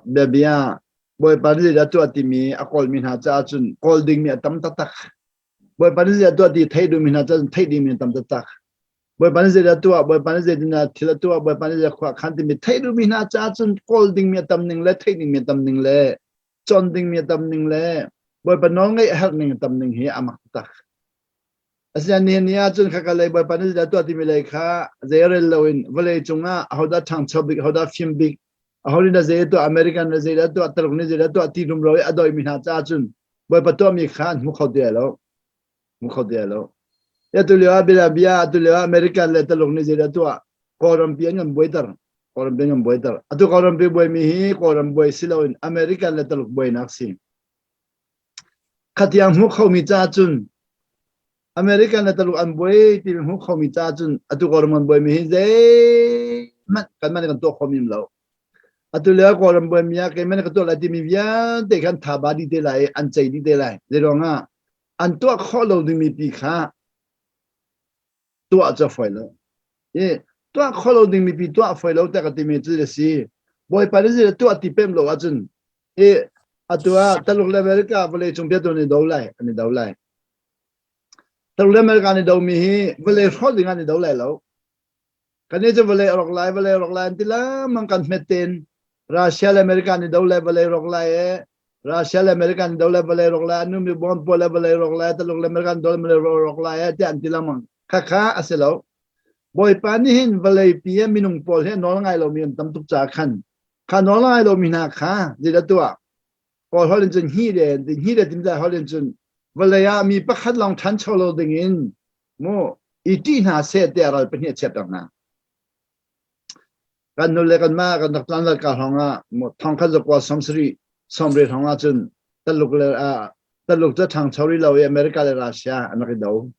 Biabia Bawipa nih zeidah tuah timi a kawlmi hna caah cun kawl dingmi a tam taktak. Bawipa nih zeidah tuah ti theih duhmi hna caah cun theih dingmi a tam taktak. Bawipa nih zeidah tuah, Bawipa nih zeitindah thil a tuah, Bawipa nih zeidah khua a khan timi theih duhmi hna caah cun kawl dingmi a tam ning le theih dingmi a tam ning le cawn dingmi a tam ning le Bawipa nawl ngaih a herh ning a tam ning hi a mak taktak. Asinain nihin ni ahcun khaka lei Bawipa nih zeidah tuah timi lei kha zei rel loin vawlei cungah ahodah ṭhangcho bik, ahodah fim bik, aho nih dah zei tuah, American nih zeidah tuah, Taluk nih zeidah tuah ti rumro i a doimi hna caah cun Bawipa tuahmi kha an hmu kho ti lai lo. Hmu kho ti lai lo. Ya tu lio ah bia bia tu lio ah American le Taluk nih zeidah tuah Kawlram pi an kan buaiter. Kawlram pi an kan buaiter. Atu Kawlram pi buaimi hi Kawlram buai si loin American le Taluk buainak si. Khatiang hmu khomi caah cun American le Taluk an buai timi hmu khomi caah cun atu Kawlram kan buaimi hi zeihmanh kanmah nih kan tuah khomi um lo. Atu lio Kawlram buaimi ah keimah nih ka tuah lai timi vialte khan thaba dih te lai i an cei dih te lai. Zeiruangah an tuah khawh lo dingmi pi kha tuah cu a fawi lo. I tuah khawh lo dingmi pi tuah a fawi lo tiah ka timi cu a si. Bawipa nih zei tuah ti pem lo ahcun i atu ah Taluk le America vawlei cung biatu an i do lai an i do lai. Taluk le America an i domi hi vawlei hrawh ding an i do lai lo. Kannih cu vawlei a rawk lai vawlei a rawk lai an ti lengmang kan hmet tein Russia le America an i do lai vawlei rawk lai e Russia le America an do lai vawlei rawk lai anu mi bom pawl le vawlei rawk lai Taluk le America an do lai vawlei rawk lai e tiah an ti lengmang. Khakha a si lo. Bawipa nih hin vawlei pi ah minung pawl hi a nawl ngai lomi an tam tuk caah khan kha nawl ngai lomi hna kha zeidah tuah Kawl holh in cun hni le hni le timzai holh in cun vawlei ah mi pakhat lawng ṭhancho lo ding in mu i ṭih hna seh tiah ral pahnih a chiahter hna. Kan nu le kan ma kan rak tlanval ka hrawng ah thongkhat zakua sawmsarih sawmriat hrawng ah cun Taluk le Taluk cu ṭhangcho rih lo i America le Russia an rak i do.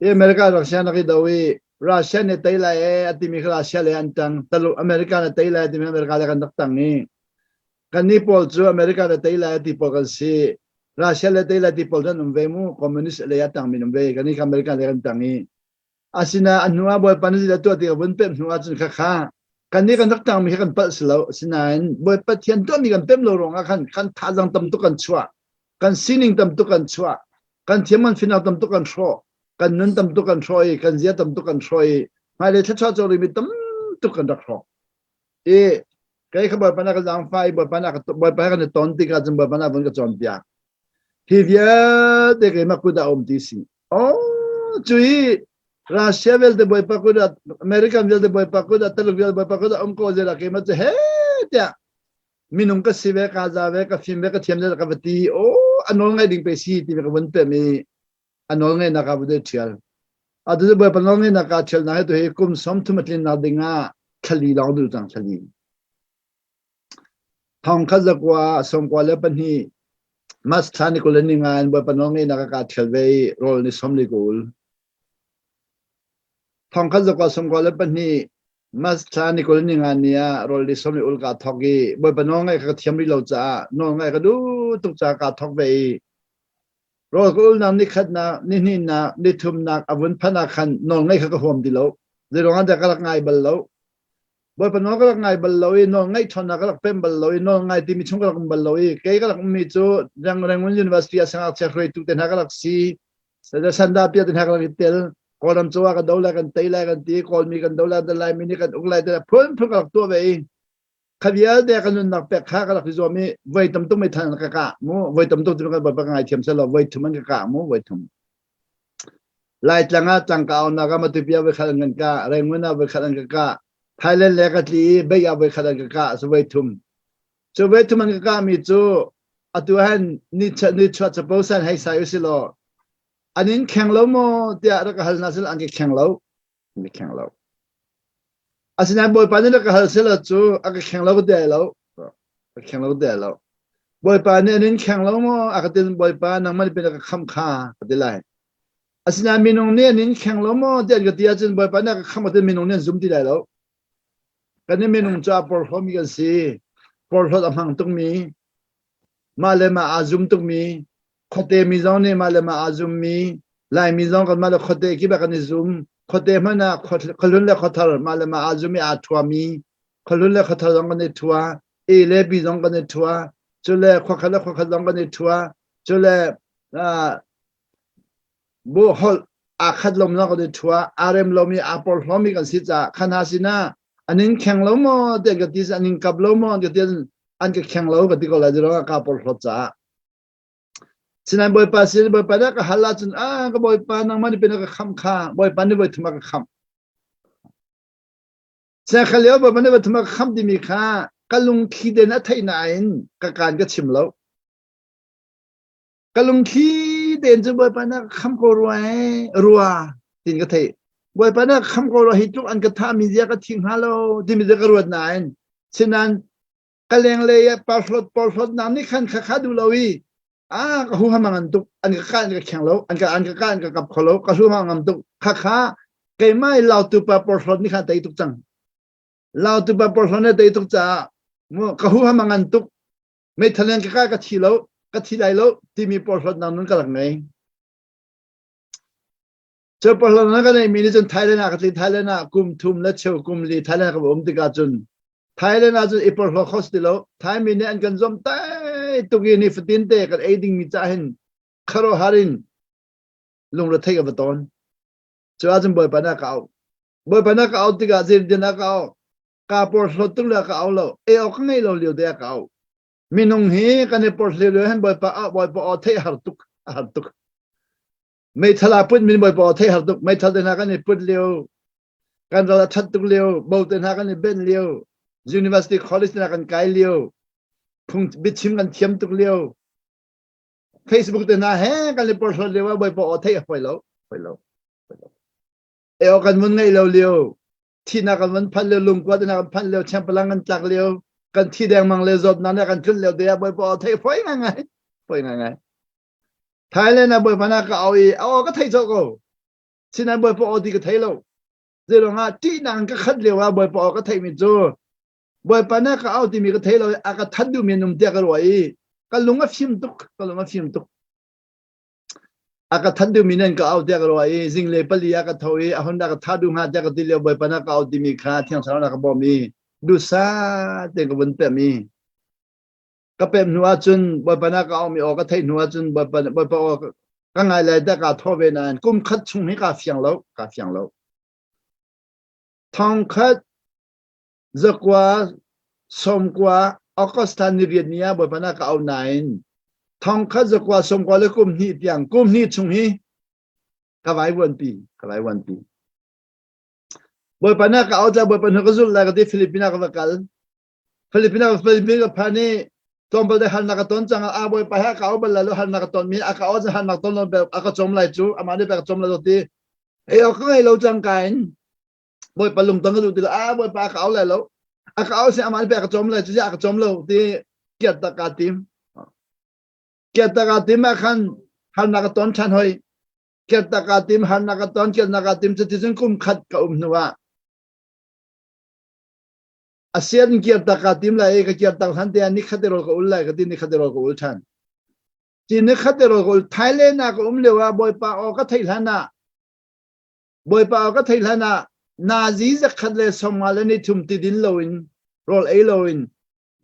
I America Russia an rak i do i Russia nih tei lai e a timi kha Russia le an ṭang Taluk America nih tei lai a timi America le kan rak ṭang i kannih pawl cu America le tei lai a ti pawl kan si Russia le tei lai ti pawl cu an um ve mu communist lei a ṭangmi an um ve kannih kha America le kan ṭang i asina a hnu ah Bawipa nih zeidah tuah ti ka vun pemh hnu ahcun khakha kannih kan rak ṭangmi kha kan palh si lo asinain Bawipa Pathian tuahmi kan pemh lo ruangah khan kan thazang tam tuk kan chuah kan sining tam tuk kan chuah kan thiam kan finak tam tuk kan hrawh kan nun tam tuk kan hrawh i kan zia tam tuk kan hrawh i hmailei thluachuah cawk rimi tam tuk kan rak hrawk i kei kha Bawipa na ka zaangfah i Bawipa na ka Bawipa kan i ton tikah cun Bawipa na vun ka cawnpiak hi vialte keimah kut ah um ti si Oh, cui Russia vialte bawipa kut ah American vialte bawipa kut ah Taluk vialte bawipa kut ah um ko zela keimah cu he tiah minung ka si ve ka za ve ka fim ve ka thiam ve ka va ti oh a nawl ngai ding pe si ti ka vun pem i a nawl ngai nak a va de thial atu cu bawipa nawl ngai nak ka thial na he tu hi kum som thum a tlin nak ding ah thlali lawng dul cang thlali Thong khat zakua 92 March thla ni 25 in Bawipa nawlngeihnak ah kaa ṭhial ve i rawl ni sawm li ka ul. Thong khat zakua 92 March thla ni 25 ni ah rawl ni sawm li ul kaa thawk i Bawipa nawlngaih kha ka thiam rih lo caah nawlngaih ka duh tuk caah kaa thawk ve i rawl ka ulnak ni khatnak, ni hnihnak, ni thumnak a vun phanh ah khan nawlngaih kha ka huam ti lo. Zeiruang ah dah ka rak ngai bal lo. Bawipa nawl ka rak ngai bal lo i nawl ngaih ṭhawnnak ka rak pem bal lo i nawl ngai timi chung ka rak um bal lo i kei ka rak ummi cu Rangoon University ah siangngakchia hruaitu te hna ka rak si. Sanda pia te hna ka rak i tel. Kawlram cu ah kan do lai kan tei lai kan ti Kawlmi kan do lai kan Laimi nih kan uk lai te phunphun ka rak tuah ve i kha vialte ka nunnak pek kha ka rak i zuam i voi tam tuk meithal an ka kah mu voi tam tuk cu kan Bawipa ka ngaithiam selaw voi thum an ka kah mu voi thum Laitlang ah tangka aunak ah Matupi ah voikhat an kan kah, Rangoon ah voikhat an ka kah, Thailand le ka tli i Bay ah voikhat an ka kah, cu voi thum. Cu voi thum an ka kahmi cu atu han ni ni chuah capo san hei sai usih law an in kheng lo maw tiah rak ka hal hna sila an ka kheng lo. An ka kheng lo. Asinain Bawipa nih rak ka hal sila cu a ka kheng lo ka ti ai lo. Ka kheng lo ka ti ai lo. Bawipa nih an in kheng lo maw a ka tin Bawipa nangmah nih pin a ka khamh kha ka ti lai. Asinain minung nih an in kheng lo maw tiah an ka ti ahcun Bawipa nih a ka khamh ahcun minung nih an zum ti lai lo. Kan nih minung cu a porhlawmi kan si. Porhlawt a hmang tukmi, mah le mah aa zum tukmi, khuate mi zong nih mah le mah aa zummi, Laimi zong kanmah le khuate kip ah kan i zum. Khuate hmanh ah khuahlun le khuathar mah le mah aa zum i aa thuami, khuahlun le khuathar zong kan i thua. A le B zong kan i ṭhua. Cule khuakhat le khuakhat zong kan i ṭhua. Cule bu holh aa khat lomi zong kan i ṭhua. Aa rem lomi, aa porhlawmi kan si caah kha hna sinah an in kheng lo maw tiah ka ti an in kap lo maw ka ti an ka kheng lo ka ti ko lai ruangah kaa porhlawt caah. Sinain Bawipa sin Bawipa nih a ka hal ahcun ah ka Bawipa nangmah nih pin a ka khamh kha Bawipa nih voi thum a ka khamh. Siangkhal lio Bawipa nih voi thum a ka khamh timi kha ka lungthli tein a theih nain ka kaan ka chim lo. Ka lungthli tein cu Bawipa nih a ka khamh ko rua ee rua tiin ka theih. Bawipa nih a ka khamh ko rua hi tluk an ka thahmi zia ka thi hnga lo timi cu ka ruat nain sinain ka lenglei ah porhlawt porhlawtnak nih khan kha kha duh lo i a ka huham a ngan tuk an ka ka an ka kheng lo an ka an ka ka an ka kap kho lo ka huham a ngam tuk kha kha keimah i lautu pa porhlawt nih kha tei tuk cang lautu pa porhlawt nih tei tuk caah mu ka huham a ngan tuk meithal in ka ka ka thi lo ka thi lai lo timi porhlawtnak nun ka rak ngei cu porhlawtnak ka neihmi nih cun Thailand ah ka tli Thailand ah kum thum le cheu kum li Thailand ka um tikah cun Thailand ah cun i porhlaw kho si ti lo. Thaimi nih an kan zuamtai tuk i nifatin te kan ei dingmi cah hin khuaruahhar in lungrethei ka va tawn. Cu ahcun Bawipa nih a ka auh. Bawipa nih a ka auh tikah zeitin a ka auh? Kaa porhlawt tuk le a ka au lo. Ei awk ka ngei lo lio te a ka auh. Minung hi kan i porhlio lio hin Bawipa auh Bawipa aw theih har tuk a har tuk. Meithal aa put min Bawipa aw theih har tuk. Meithal te hna kan i put lio kan ral a ṭhat tuk lio bo te hna kan i benh lio university college hna kan kai lio phung biachim kan thiam tuk lio Facebook te hna he kan i porhlawt lio ah bawipa aw theih a fawi lo fawi lo e aw kan mun ngeih lo lio thihnak kan van phanh lio lungkua te hna kan phanh lio chengpalang kan tlak lio kan thi dengmang le zawtnak nih kan tlun lio te ah bawipa aw theih fawi ngai fawi ngai ngai Thailand ah bawipa na ka au i aw ka thei cawk ko Sinain Bawipa aw ti ka thei lo. Zeiruangah ṭihnak in ka khat lio ah Bawipa aw ka theihmi cu Bawipa nih ka au timi ka thei lo i a ka that duhmi an um tiah ka ruah i ka lung a fim tuk ka lung a fim tuk. A ka that duhmi nan ka au tiah ka ruah i zinglei pali ah ka tho i a hun dah ka tha duh hnga tiah ka ti lio Bawipa nih ka au timi kha Thiang Thlarau nih a ka bawm i duhsah tein ka vun pemh i ka pem hnu ahcun Bawipa na ka aumi aw ka theih hnu ahcun Bawipa Bawipa aw ka ngai lai dah kaa thawh ve nain kum khat chung hi kaa fiang lo kaa fiang lo thong khat zakua sawmkua August thla ni riat ni ah Bawipa na ka au nain thong khat zakua sawmkua le kum hnih tiang kum hnih chung hi ka vai vuanpi ka vai vuanpi Bawipa na ka au ca Bawipa hnu ka zulh lai ka ti Philippines ah ka va kal Filipino Filipino phan i tlawmpal te harnak ka ton cang a bawipa he a ka au bal lai lo harnak ka ton mi a ka au cun harnak ton lo a ka cawm lai cu amah nih ka cawm lai lo ti ei awk ka ngei lo cang ka in bawipa lungtong ka duh ti lo a bawipa a ka au lai lo a ka au sin amah nih ka cawm lai cu a ka cawm lo ti kiat tak ka tim kiat tak ka tim ah khan harnak ka ton ṭhan hoi kiat tak ka tim harnak ka ton kiatnak ka tim cuti cun kum khat ka um hnu ah A sian kir tak kaa tim lai i ka kir tak hlan te ah nikhat i rawl ka ul lai ka ti nikhat i rawl ka ul ṭhan. Ci nikhat i rawl ka ul Thailand ah ka um lio ah Bawipa aw ka theih hlan ah Bawipa aw ka theih hlan ah nazi zakhat le sawmnga le nithum ti din loin rawl ei loin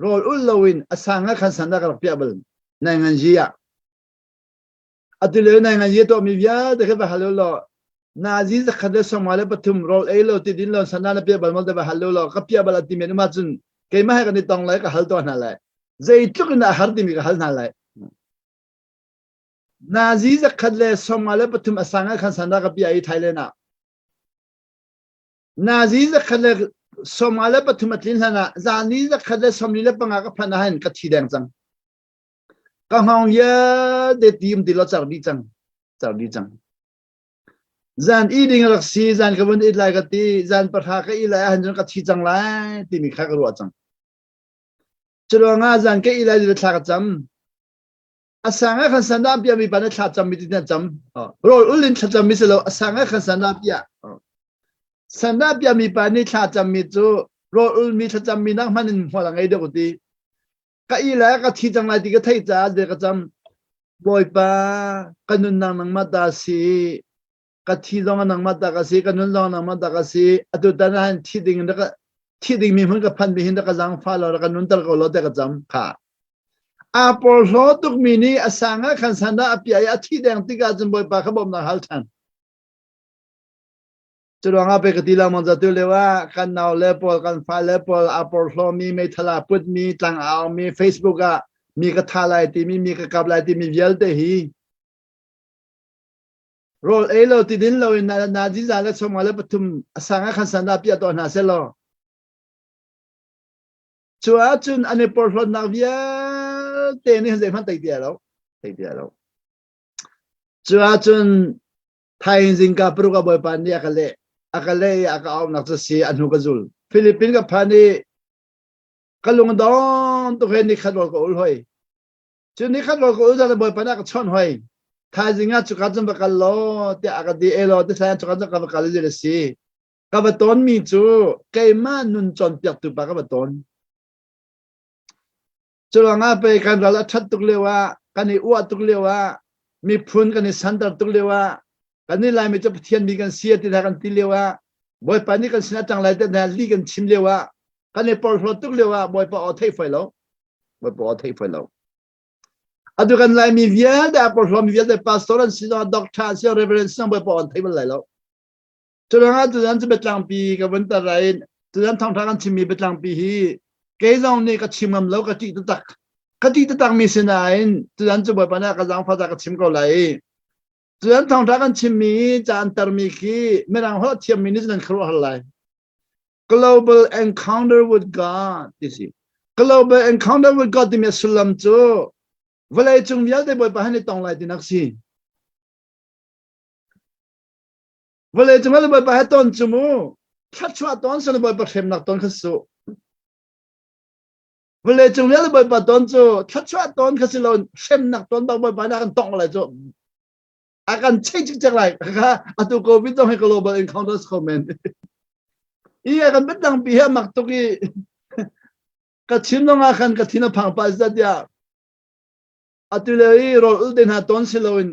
rawl ul loin a sang ah khan san ah ka rak piah bal nai ngan yi ah Atu lio nai ngan ye tuahmi vialte kha va hal u law nazi zakhat le sawmnga le pathum rawl ei lo ti din lo sana na piah bal maw te va hal u law ka piah bal a ti men um ahcun keimah he kan i tong lai ka hal tuah hna lai zeitluk in a har timi ka hal hna lai nazi zakhat le sawmnga le pathum a sang ah khan sana ka piah i Thailand ah nazi zakhat le sawmnga le pathum a tlin hlan ah zani zakhat le sawmli le panga ka phanh ah hin ka thi deng cang Ka hngawng vialte tim ti law car dih cang. Car dih cang. Zan i ding rak si, zan ka vun it lai ka ti, zan pahra ka i lai ahhin cun ka thi cang lai timi kha ka ruah cang. Curuangah zan ka i lai ti thla ka cam. A sang ah khan san dah piah mi pa na thla cam mi ti na cam. Rawl ul in thla cam mi si lo, a sang ah khan san dah piah. San dah piah mi pa nih thla cam mi cu rawl ul mi thla cam mi nak hman in hmual a ngei deuh ti. Ka i le ka thi cang lai ti ka theih caah de ka cam. Bawipa, ka nunnak nangmah ta si. Ka thi zong nangmah ta ka si, ka nun zong nangmah ta ka si. Atu tan ah hin thi ding in ka Thi dingmi hmun ka phan mi hin rak ka zaangfah law rak ka nunter ko law tiah ka cam. Kha. Aa porhlaw tukmi nih a sang ah khan sandah a piah i a thi deng tikah cun Bawipa kha bawmhnak hal ṭhan. Curuangah pei ka ti lengmang ca tu lio ah kan nau le pawl kan fa le pawl aa porhlawmi meithal aa putmi tlang aa aumi Facebook ah mi ka tha lai timi mi ka kap lai timi vialte hi rawl ei lo ti din lo in na na ziza le choma le pathum a sang ah khan sandah piah tuah hna selaw cu ahcun an i porhlawtnak vialte nih zeihmanh tei ti lo tei ti lo cu ahcun thaing zingka paruk a bawipa nih a ka leh a ka leh i a ka auhnak cu si a hnu ka zul Philippine ka phan i ka lung dong tuk he ni khat rawl ka ul hoi cu ni khat rawl ka ul zan bawipa nih a ka chawnh hoi thaizing ah cuka cun va kal law tiah a ka ti e law ti thai cuka cun ka va kal i si ka va tawnmi cu keimah nun cawnpiaktu pa ka va tawn. Curuangah pei kan ral a ṭhat tuk lio ah, kan i uah tuk lio ah, miphun kan i santer tuk lio ah, kan i Laimi cu Pathian mi kan si ti hna kan ti lio ah, Bawipa nih kan sin a ṭang lai ti hna li kan chim lio ah, kan i porhlawt tuk lio ah Bawipa aw theih fai lo. Bawipa aw theih fai lo. Atu kan Laimi vialte a porhlawmi vialte pastor an si zong doctor an si reverend si zong Bawipa aw an thei bal lai lo. Curuangah tuzan cu biatlangpi ka vun tar ai tuzan thawngṭha kan chimmi biatlangpi hi kei zong nih ka chim ngam lo ka ṭih taktak. Ka ṭih taktakmi sinain tuzan cu Bawipa nih a ka zaangfah caah ka chim ko lai. Tuzan thawngṭha kan chimmi ca an tarmi khi Mirang holh a thiammi nih cun an khuaruahhar lai. Global encounter with God ti si. Global encounter with God timi a sullam cu vawleicung vialte Bawipa han i tong lai tinak si. Vawlei cung ah Bawipa he ton cu mu thluachuah ton sal Bawipa hremnak ton kha su. Vawlei cung vialte Bawipa ton cu thluachuah ton kha si lo hremnak ton bak Bawipa nih a kan tongh lai cu. A kan cheih cikcek lai. Kha atu COVID zong hi global encounters kho men. I a kan biadang pi hi a mak tuk i ka chim zong ah khan ka thin a phang pah zat tiah atu le i rawl ul te hna ton si loin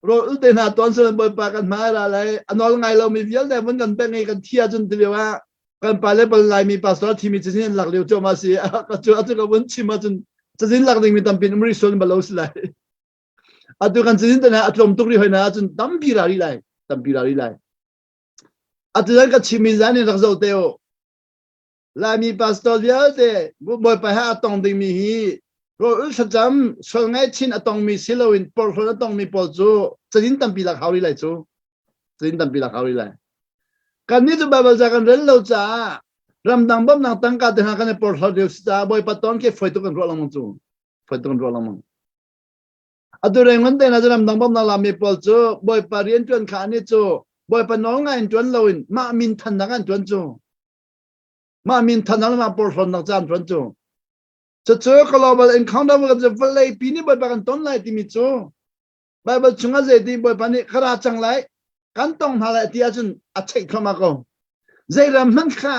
rawl ul te hna tuan sel bawipa kan hmai ra lai a nawl ngai lomi vialte vun kan peng i kan thi ahcun ti lio ah kan pa le bal laimi pastor thimi cazin an lak lio cuahmah si ka cu atu ka vun chim ahcun cazin lak dingmi tampi um rih sual balo si lai atu kan cazin te a tlawm tuk rih hoi na ahcun tampi ra rih lai tampi ra rih lai atu zan ka chimmi zan in rak zoh te u Laimi pastor vialte Bawipa he a tong dingmi hi rawl thlacam sual ngaihchin a tongmi si loin porhlawt a tongmi pawl cu cazin tampi lak hau rih lai cu cazin tampi lak hau rih lai kannih cu Bible ca kan rel lo caah ramdang bawmhnak tangka te hna kan i porhlawt lio si caah Bawipa ton khi foi tuk kan ruah lengmang cu foi tuk kan ruah lengmang atu rengon te hna cu ramdang bawmhnak lami pawl cu Bawipa rian ṭuan kha ani cu Bawipa nawl ngai in ṭuan loin mah min thannak an ṭuan cu Mah min than al mah porhlawtnak caan tuan cu. Cucu global encounter kan cu vawlei pi nih Bawipa kan ton lai timi cu Bible chungah zeiti Bawipa nih ka ra cang lai kan tong hna lai ti ahcun a cheih thluahmah ko. Zei ram hmanh kha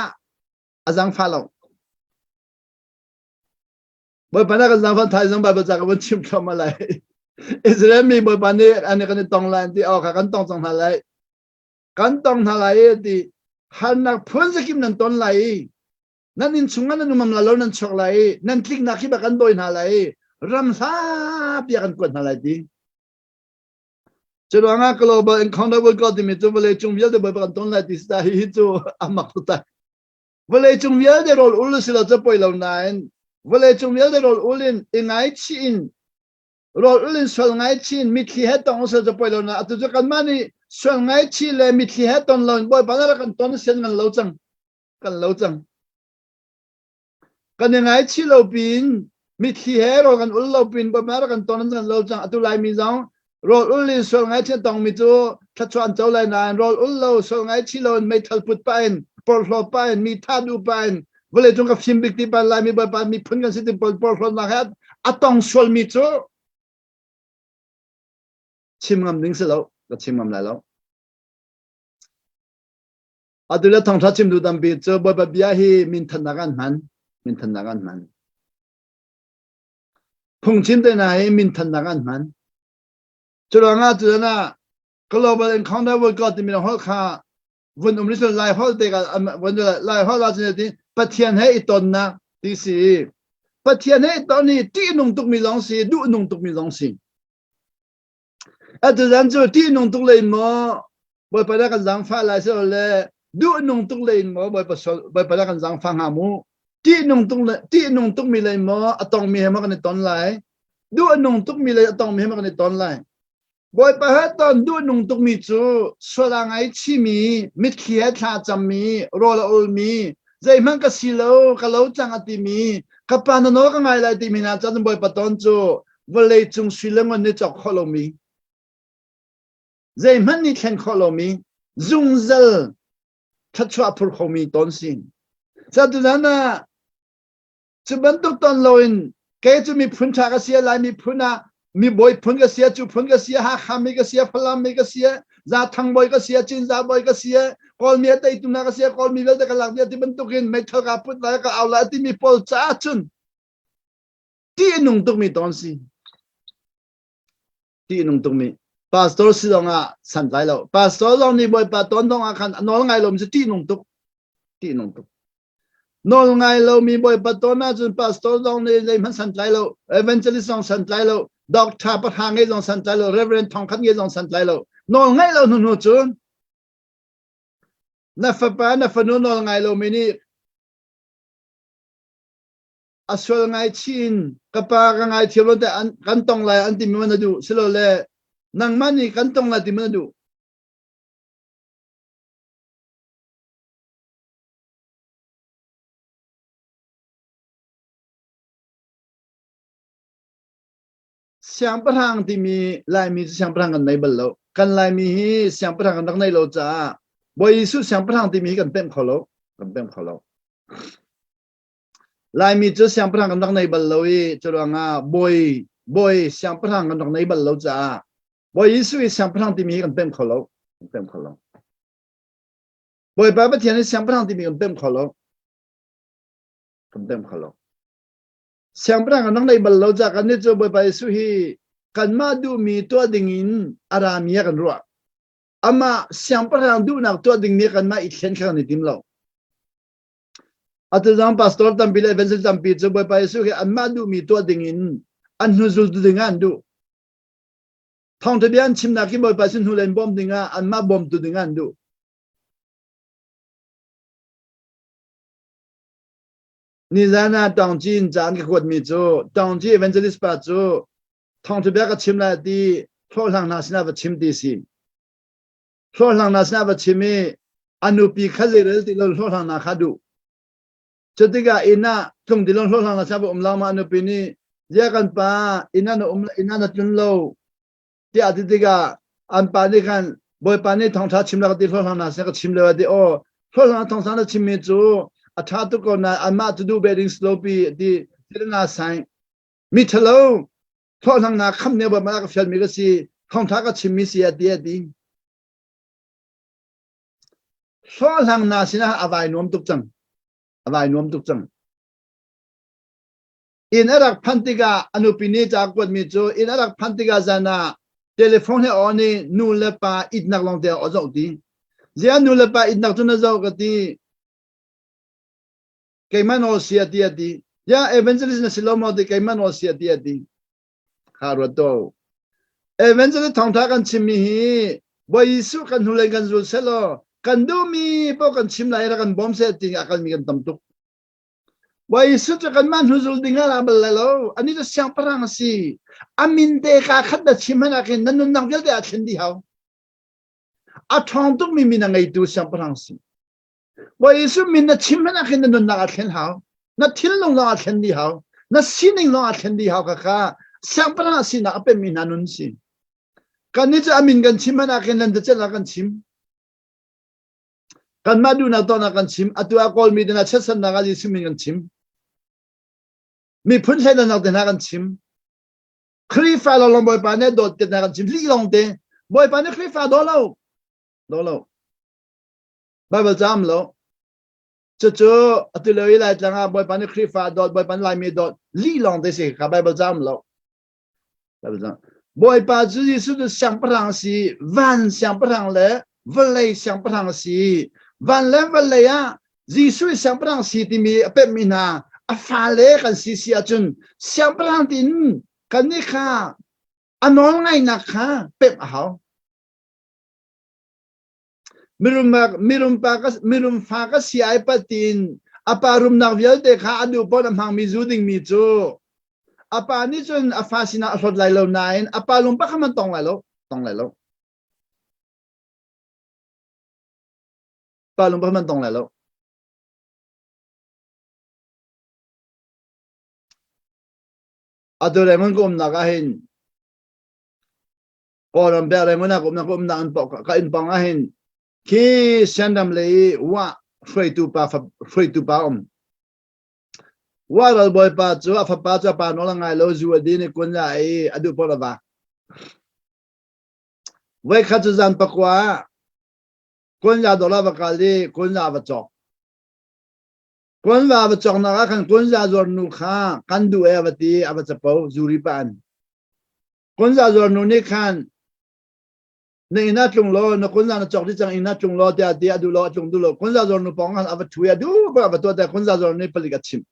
a zangfah lo. Bawipa nih kan zangfah thai zong Bible ca ka vun chim thluahmah lai. Israel mi Bawipa nih an kan i tong lai an ti aw kha kan tong cang hna lai. Kan tong hna lai i ti harnak phun zakim nan ton lai i nan inn chungah nan umam lai lo nan chuak lai i nan tliknak hi bak kan dawi hna lai i ram hlapi ah kan kuat hna lai ti. Cu ruangah global encounter with God timi cu vawlei cung vialte Bawipa kan ton lai ti si ta hi hi cu a mak tuk tak. Vawlei cung vialte rawl ul si lo cu poi lo nain vawlei cung vialte rawl ul in i ngaichih in rawl ul in sual ngaichih in mitthli he tong usal cu poi lo na atu cu kanmah nih sual ngaichih le mitthli he ton lo in Bawipa na rak kan ton sian kan lo cang kan lo cang kan i ngaichih lo pin mitthli he rawl kan ul lo pin Bawipa na rak kan ton kan lo cang atu Laimi zong rawl ul in sual ngaichih tong mi cu thluachuah an co lai nain rawl ul lo sual ngaichih lo in meithal put pah in porhlaw pah in mi tha duh pah in vawleicung ka fim bik ti pa Laimi Bawipa miphun kan si ti porhlawtnak he a tong sualmi cu chim ngam ding si lo ka chim ngam lai lo atu le thawngtha chim duh tampi cu Bawipa bia hi minthannak an hman minthannak an hman phungchim te hna hi minthannak an hman cu ruangah tu ah global encounter with God timi holh kha vun um rih lai holh te ka vun lai holh ah cun ti. Pathian he i tonnak ti si. Pathian he i ton hi ṭihnung tukmi zong si, duhnung tukmi zong si. Atu zan cu ṭihnung tuk lei maw Bawipa dah kan zaangfah lai si le duhnung tuk lei in maw Bawipa Bawipa dah kan zaangfah hnga mu. Ṭihnung tuk ṭihnung tukmi lei maw a tongmi he maw kan i ton lai. Duhnung tukmi lei a tongmi he maw kan i ton lai. Bawipa he ton duhnung tukmi cu sual aa ngaichimi, mitthli he thla a cammi, rawl a ulmi, zeihmanh ka si lo, ka lo cang a timi, ka pa na nawl ka ngai lai timi hna cun Bawipa ton cu vawlei cung sui le ngun nih cawk khawh lomi, zeihmanh nih thlen khawh lomi, zungzal thluachuah phur khomi ton si. Cu ah Cu bantuk ton loin kei cu miphun ṭha ka si lai miphun ah mi bawi phun ka si cu phun ka si Hakha mi ka si Falam mi ka si Zathang bawi ka si Cinzah bawi ka si Kawlmi a teitu hna ka si Kawlmi vialte ka lak dih ti bantukin meithal ka put lai ka au lai timi pawl caah cun ṭih a nung tukmi tawn si ṭih a nung tukmi pastor si zong ah santlai lo pastor zong nih bawipa tawn zong ah khan a nawl ngai lomi cu ṭih nung tuk ṭih nung tuk Nawl ngai lomi bawipa tawn ahcun pastor zong nih zeihmanh santlai lo, evangelist zong santlai lo, doctor pahra ngei zong santlai lo, reverend thongkhat ngei zong santlai lo. Nawl ngaih lo hnu hnu cun na fapa na fanu nawl ngai lomi nih a sual ngai chin ka pa ka ngai thiam lo te kan tong lai an timi man na duh silole nangmah nih kan tong lai timi na duh Siangpahrang timi Laimi cu siangpahrang kan nei bal lo. Kan Laimi hi siangpahrang kan rak nei lo caah Bawi Jesuh siangpahrang timi hi kan pemh kho lo. Kan pemh kho lo. Laimi cu siangpahrang kan rak nei bal lo i curuangah bawi bawi siangpahrang kan rak nei bal lo caah Bawi Jesuh hi siangpahrang timi hi kan pemh kho lo. Kan pemh kho lo. Bawipa Pathian hi siangpahrang timi kan pemh kho lo. Kan pemh kho lo. Siangpahrang kan rak nei bal lo ca kan nih cu Bawipa Jesuh hi kanmah duhmi tuah ding in a rami ah kan ruah. Amah siangpahrang duhnak tuah ding nih kanmah i thlen kha kan i tim lo. Atu zong pastor tampi le evangelist tampi cu Bawipa Jesuh hi anmah duhmi tuah ding in an hnuzultu ding ah an duh. Thawngṭha bia an chimnak hi Bawipa Jesuh hnu len bawm ding ah anmah bawmtu ding ah an duh. Nizan ah Taungci in ca an ka kuatmi cu Taungci evangelist pa cu thawngṭha bia ka chim lai ti hlawhhlang hna sinah va chim ti si. Hlawhhlang hna sinah va chim i a nupi kha zeirel ti lo hlawhhlang hna kha duh. Cutikah inn ah tlung ti lo hlawhhlang hna sinah va um langma a nupi nih zia kan pa inn ah na um inn ah na tlun lo tiah ti tikah an pa nih khan Bawipa nih thawngṭha chim la ka ti hlawhhlang hna sin ka chim lio a ti aw hlawhhlang thawngṭha na chimmi cu a ṭha tuk ko nain anmah cu duh ve ding si lo pi ti na sai mi ṭhalo hlawhhlang hna kham ne Bawipa ka fialmi ka si thawngṭha ka chimmi si a ti a ti hlawhhlang hna sinah a vai nuam tuk cang a vai nuam tuk cang Inn a rak phanh tikah a nupi nih ca a kuatmi cu inn a rak phanh tikah zan ah telephone he on i nu le pa itnak lawngte a zoh ti. Ziah nu le pa itnak cu na zoh ka ti. Keimah nawl si a ti a ti. Ziah evangelist na si lo maw ti keimah nawl si a ti a ti. Kha ruat to. Evangelist thawngtha kan chimmi hi Bawi Jesuh kan hnulei kan zul selaw kan duhmi paoh kan chim lai ra kan bawm seh ti a kalmi kan tam tuk. Bawi Jesuh cu kanmah hnuzul ding ah ra bal lai lo. Anih cu siangpahrang a si. A min te kaa khat na chim hmanh ah khin na nunnak vialte aa thlen dih hau. A ṭhawng tukmi min a ngeitu siangpahrang a si. Bawi Jesuh min na chim hmanh ah khin na nunnak aa thlen hau. Na thinlung zong aa thlen dih hau. Na sining zong aa thlen dih hau kha siangpahrang a sinak a pemmi hna nun si. Kannih cu a min kan chim hmanh ah khin nan celh ah kan chim. Kanmah duhnak tuahnak kan chim. Atu ah Kawlmi te hna chiatsannak ah Jesuh min kan chim. Miphun thleidannak te hna kan chim. Khrihfa lawng Bawipa nih dawt te hna kan chim. Lih lawng te. Bawipa nih Khrihfa daw lo. Daw lo. Bible caam lo. Cucu atu lio i Laitlang ah Bawipa nih Khrihfa dawt, Bawipa nih Laimi dawt. Lih lawng te si kha Bible caam lo. Bawipa cu Jesuh cu siangpahrang a si, van siangpahrang le vawlei siangpahrang a si. Van le vawlei ah Jesuh i siangpahrang si timi a pemhmi hna a fale kan si si ahcun siangpahrang tiin kannih kha a nawl ngaihnak kha pemh a hau. Mirum mirum pa ka mirum fa ka si ai pat tiin a pa rumnak vialte kha a duh paoh a hmangmi zu dingmi cu a pa nih cun a fa sinah a hlawt lai lo nain a pa lung pakhat man tong lai lo tong lai lo pa lung pakhat man tong lai lo atu Raymond ka umnak ah hin Kawlram bia Raymond ah ka umnak ka umnak in ka inn pawng ah hin khi Shandam lei wa hruaitu pa hruaitu pa um Wa ralbawipa cu a fapa cu a pa nawl a ngai lo zu a din i kun a i a duh paoh a vak. Voikhat cu zan pakua ah kunza dawr ah va kal i kunza va cawk. Kunza va cawknak ah khan kunza zuar nu kha kan duh e a va ti a va capo zuri pa an. Kunza zuar nu nih khan na inn ah tlung law na kunza na cawk dih cang inn ah tlung law tiah ti a duh lo a tlung duh lo kunza zuar nu pawng khan a va ṭhu i a duh bak a va tuah tiah kunza zuar nih palik a chimh.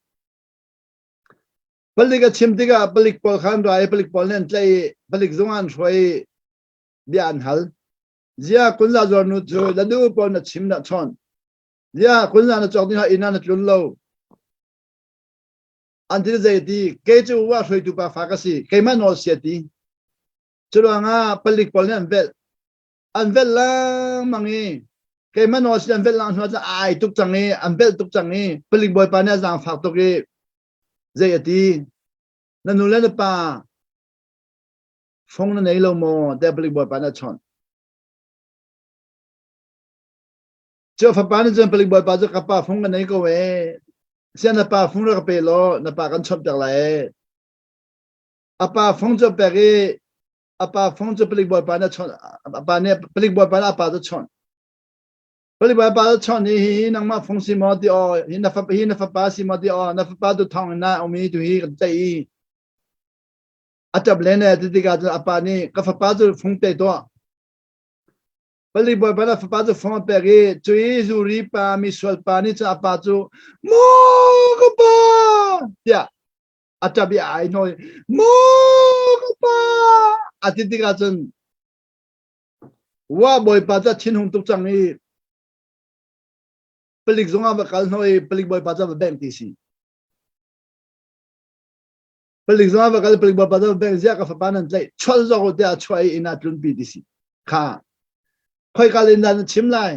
Palik a chim tikah palik pawl khan ra i palik pawl nih an tlaih i palik zung ah an hruai i bia an hal. Zia kunza zuar nu cu na duh pawl na chim na chawnh. Zia kunza na cawk ding ah inn ah na tlun lo. An ti zei ti kei cu wa hruaitu pa fa ka si keimah nawl sia ti. Curuangah palik pawl nih an velh. An velh lengmang i keimah nawl sin an velh lang hnu ah ai tuk cang i an velh tuk cang i palik bawipa nih a zaangfak tuk i zei a ti na nu le na pa fung na nei lo maw tiah palik bawipa nih a chawnh. Cu fapa nih cun palik bawipa cu ka pa fung ka nei ko ee. Sia na pa fung rak ka pe law na pa kan chawnh piak lai ee. A pa fung cu pek i a pa fung cu palik bawipa nih a chawnh a pa nih palik bawipa nih a pa cu chawnh. Palik bawipa cu chawnh i hi nangmah fung si maw ti aw hi na fapa hi na fapa si maw ti aw na fapa tu thong in na um i tu hi kan tlaih i a ṭap len e ti tikah cun a pa nih ka fapa cu fung pe tuah. Palik bawipa nih a fapa cu fung a pek i cu i zuri pa misual pa nih cun a pa cu maw ka pa tiah a ṭap i a ai hnaw i maw ka pa a ti tikah cun wa bawipa cu a thinhung tuk cang i palik zung ah va kal hnaw i palik bawipa cu a va bengh ti si. Palik zung ah va kal palik bawipa cu va bengh ziah ka fapa nan tlaih chual zawk u tiah a chuah i inn ah tlunpi ti si. Kha khoika in dah na chim lai?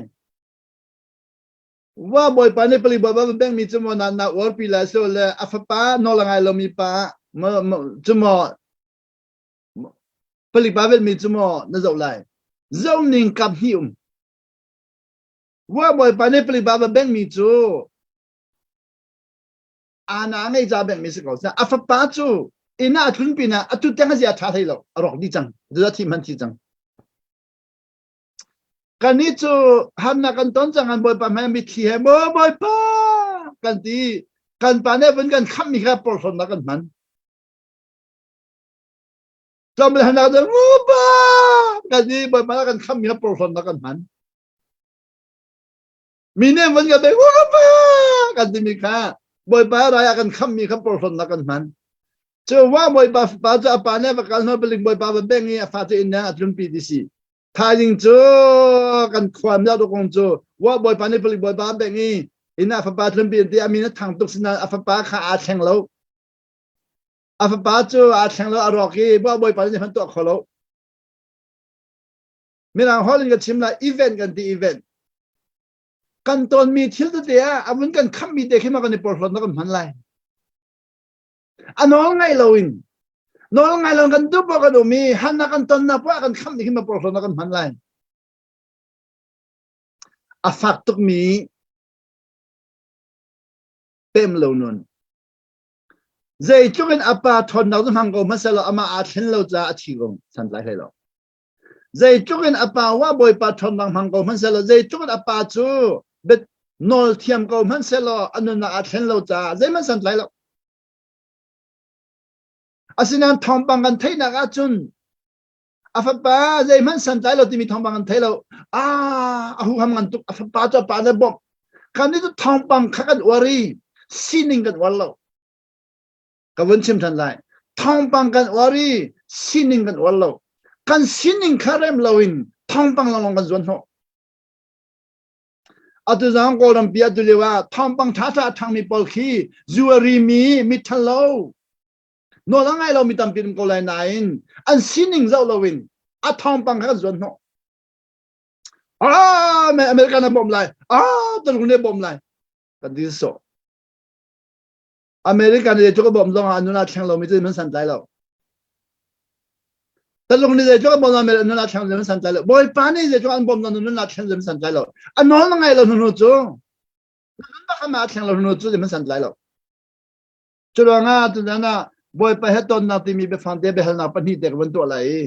Wa bawipa nih palik bawipa va bengmi cu maw na na uarpi lai so le a fapa nawl a ngai lomi pa cu maw palik pa velmi cu maw na zoh lai zoh ning kap hnih um wa bawipa nih palik pa va bengmi cu ana ngei ca bengmi si ko a fapa cu inn ah a tlun pinah atu tiang a zia ṭha hlei lo a rawk dih cang a thi hman thi cang Kannih cu harnak kan ton cang kan Bawipa hmai mitthli he maw Bawipa kan ti kan pa nih vun kan khamhmi kha porhlawtnak kan hman. Tlawmpal harnak cu Bawipa kan ti Bawipa nih kan khamhmi kha porhlawtnak kan hman. Mi nih vun kan pek Bawipa kan timi kha Bawipa rai ah kan khamhmi kha porhlawtnak kan hman. Cu wa Bawipa fapa cu a pa nih va kal hnu palik Bawipa va beng i a fa cu inn ah a tlunpi ti si. Thaizing cu kan khua miak kong cu wa bawipa nih palik bawipa a bengh i inn ah fapa tlunpi an ti a min a thang tuk sinain a fapa kha aa thleng lo. A fapa cu aa thleng lo a rawk i wa bawipa nih hman tuah kho lo. Mirang holh in ka chim lai event kan ti event. Kan tonmi thil tete ah a vun kan khammi te khi ma kan i porhlawt na kan hman lai. A nawl ngai loin nawl ngai lo kan duh poah kan um i hannak kan tonnak poah kan khamh hi ma porhlawtnak kan hman lai. A fak tukmi pem lo nun. Zeitluk in a pa ṭhawnnak cu hmang ko hmasa law amah aa thlen lo caah a thi ko santlai hlei lo. Zeitluk in a pa wa bawipa ṭhawnnak hmang ko hmanhsehlaw zeitluk in a pa cu bet nawl thiam ko hmanhsehlaw a nunnak aa thlen lo caah zeihmanh santlai lo. Asinain thawngpang kan theihnak ahcun a fapa zeihmanh santlai lo timi thawngpang kan thei lo. Ah, a huham ngan tuk. A fapa cu a pa nih bawmh. Kan nih cu thawngpang kha kan uar i sining kan uar lo. Ka vun chim than lai. Thawngpang kan uar i sining kan uar lo. Kan sining kha rem loin thawngpang lawnglawng kan zuan hnawh. Atu zong Kawlram pi atu lio ah thawngpang ṭhaṭha a ṭhangmi pawl khi zu a rimi mitthal lo nawl a ngai lomi tampi um ko lai nain an sining zoh loin a thawngpang kha kan zuan hnawh. Ah, America na bawm lai. Ah, Tuluk nih bawm lai. Kan ti sawh. America nih zeitluk a bawmh zong ah nun aa thleng lomi cu man santlai lo. Taluk nih zeitluk a bawmh zong ah nun aa thleng man santlai lo. Bawipa nih zeitluk an bawmh zong nun aa thleng man santlai lo. A nawl na ngai lo hnu cu nun bak aa thleng lo hnu cu man santlai lo. Cu ruangah tuzan ah Bawipa he tonnak timi biafang te biahalnak pahnih te ka van tuah lai i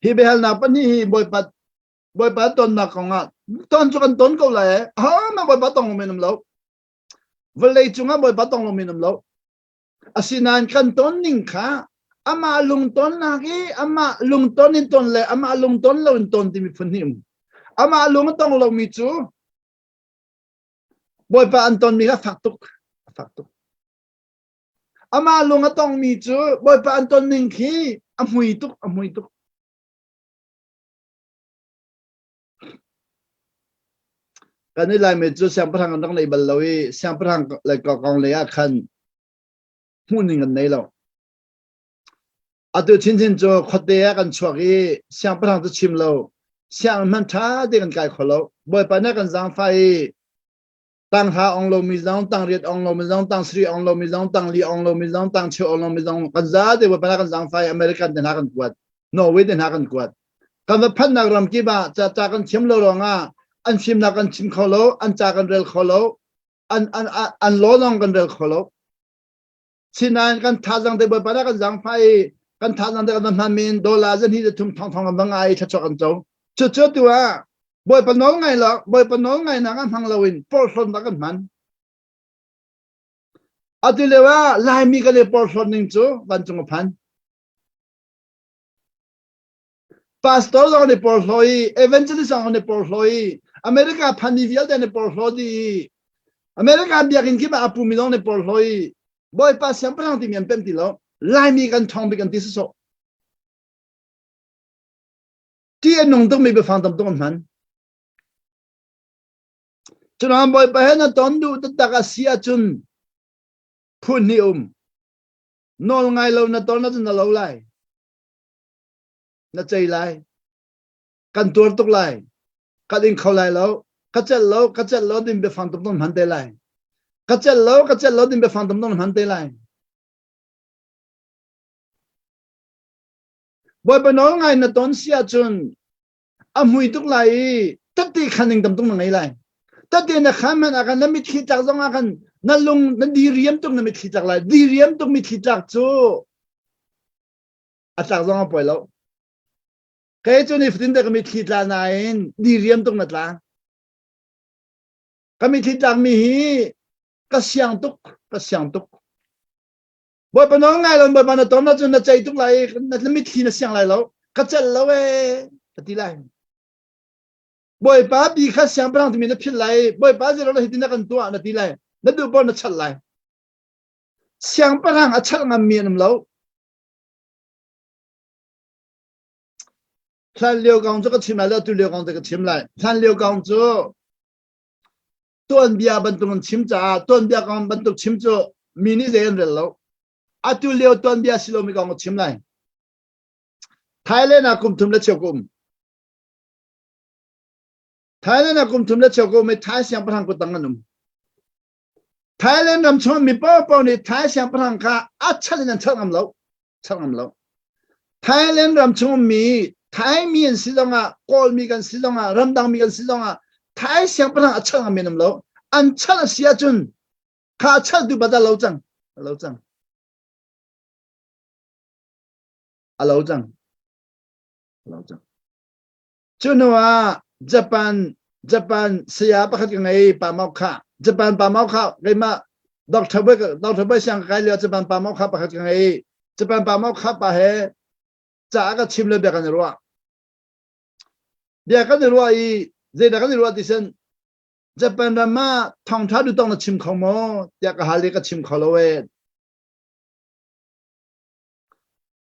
hi biahalnak pahnih hi Bawipa Bawipa tonnak kongah ton cu kan ton ko lai ha ma Bawipa tong lo men um lo Vawlei cungah Bawipa tong lomi an um lo. Asinain kan ton ning kha amah lungtonnak i amah lungton in ton le amah lungton lo in ton timi phun hnih um. Amah lung a tong lomi cu Bawipa an tonmi kha fak tuk. A fak tuk. Amah lung a tongmi cu Bawipa an ton ning khi a hmui tuk, a hmui tuk. Kan i Laimi cu siangpahrang an rak nei bal lo i siangpahrang le kong lei ah khan hmuhning an nei lo. Atu chinchin cu khuate ah kan chuak i siangpahrang cu chim lo, sianginn hmanh ṭha te kan kai kho lo. Bawipa nih a kan zaangfah i tanghra ong lomi zong, tangriat ong lomi zong, tangsarih ong lomi zong, tangli ong lomi zong, tangcheu ong lomi zong kan zate Bawipa kan zaangfah i American te hna kan kuat, Norway te hna kan kuat. Kan va phanhnak ram kip ah ca ca kan thiam lo ruangah an fimnak kan chim kho lo, an ca kan rel kho lo, an an an law zong kan rel kho lo. Sinain kan thazaang te Bawipa nih kan zaangfah i kan thazaang te kan va hman min dollar zan hi thum thong thong kan va ngai i thluachuah kan co. Cucu tu ah Bawipa nawl ngai lo Bawipa nawl ngainak ah hmang loin porhlawtnak kan hman. Atu lio ah Laimi kan i porhlawt ning cu vancung a phan. Pastor zong an i porhlaw i evangelist zong an i porhlaw i America phanmi vialte an i porhlaw dih i America biakinn kip ah a pumi zong an i porhlaw i Bawipa siangpahrang timi an pemh ti lo. Laimi kan ṭhawng bik an ti sawsawh. Ṭih a nung tukmi biafang tam tuk an hman. Cunain Bawipa he na ton duh taktak a si ahcun phun hnih um. Nawl ngai lo na ton ahcun na lo lai. Na cei lai. Kan tuar tuk lai. Kan ing kho lai lo. Ka celh lo, ka celh lo din biafang tam tuk hman te lai. Ka celh lo, ka celh lo din biafang tam tuk hman te lai. Bawipa nawl ngai na ton si ahcun a hmui tuk lai i tette khan ning tam tuk na ngei lai. Tette na khan hmanh ah khan na mitthli tlak zong ah khan na lung na diriam tuk na mitthli tlak lai. Diriam tuk mitthli tlak cu a tlak zong a poi lo. Kei cu ni fatin te ka mitthli tla nain diriam tuk na tla. Ka mitthli tlak mi hi ka siang tuk, ka siang tuk. Bawipa nawl ngai lo Bawipa na ton ahcun na cei tuk lai i na mitthli na siang lai lo. Ka celh lo ee ka ti lai. Bawipa bi kha siangpahrang timi na philh lai i Bawipa zeiruang dah hitin na kan tuah na ti lai. Na duh paoh na chalh lai. Siangpahrang a chalh ngammi an um lo. Hlan lio kong cu ka chim lai lo, tu lio kong te ka chim lai. Hlan lio kong cu tuanbia bantuk an chim caah tuanbia kong bantuk chim cu mi nih zei an rel lo. Atu lio tuanbia si lomi kong ka chim lai. Thailand ah kum thum le cheu ka um. Thailand ah kum thum le cheu ka um i Thai siangpahrang kuttang an um. Thailand ram chung mi paohpaoh nih Thai siangpahrang kha a chalh in an chalh ngam lo. Chalh ngam lo. Thailand ram chung ummi Thai mi an si zongah Kawl mi kan si zongah ramdang mi kan si zongah Thai siangpahrang a chalh ngam men um lo. An chalh a si ahcun kha a chalhtu bat a lo cang. A lo cang. A lo cang. A lo cang. Cu hnu ah Japan Japan saya pakhat ka ngei Pa Mau Kha. Japan Pa Mau Kha keimah Dr. Boy Dr. Boy siang ka kai lio Japan Pa Mau Kha pakhat ka ngei. Japan Pa Mau Kha pa he ca ka chim le bia kan i ruah. Bia kan i ruah i zeidah kan i ruah ti sen. Japan ram ah thawngṭha duhtawk na chim kho maw tiah ka hal i ka chim kho lo ee.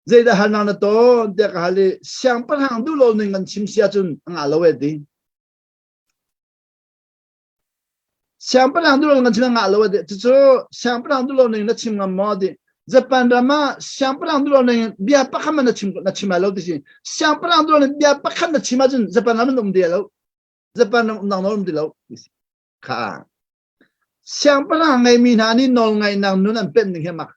Zeidah halnak na tawn tiah ka hal i siangpahrang duh lo ning kan chim si ahcun a ngah lo ee ti. Siangpahrang duh lo ning kan chim a ngah lo ee ti. Cucu siangpahrang duh lo ning na chim ngam maw ti. Japan ram ah siangpahrang duh lo ning bia pakhat na chim na chim lai lo ti si. Siangpahrang duh lo ning bia pakhat na chim ahcun Japan ram an um ti lo. Japan ram umnak nawl um ti lo. Kha. Siangpahrang ngeimi hna nih nawl ngaihnak nun an penh ning hi mak.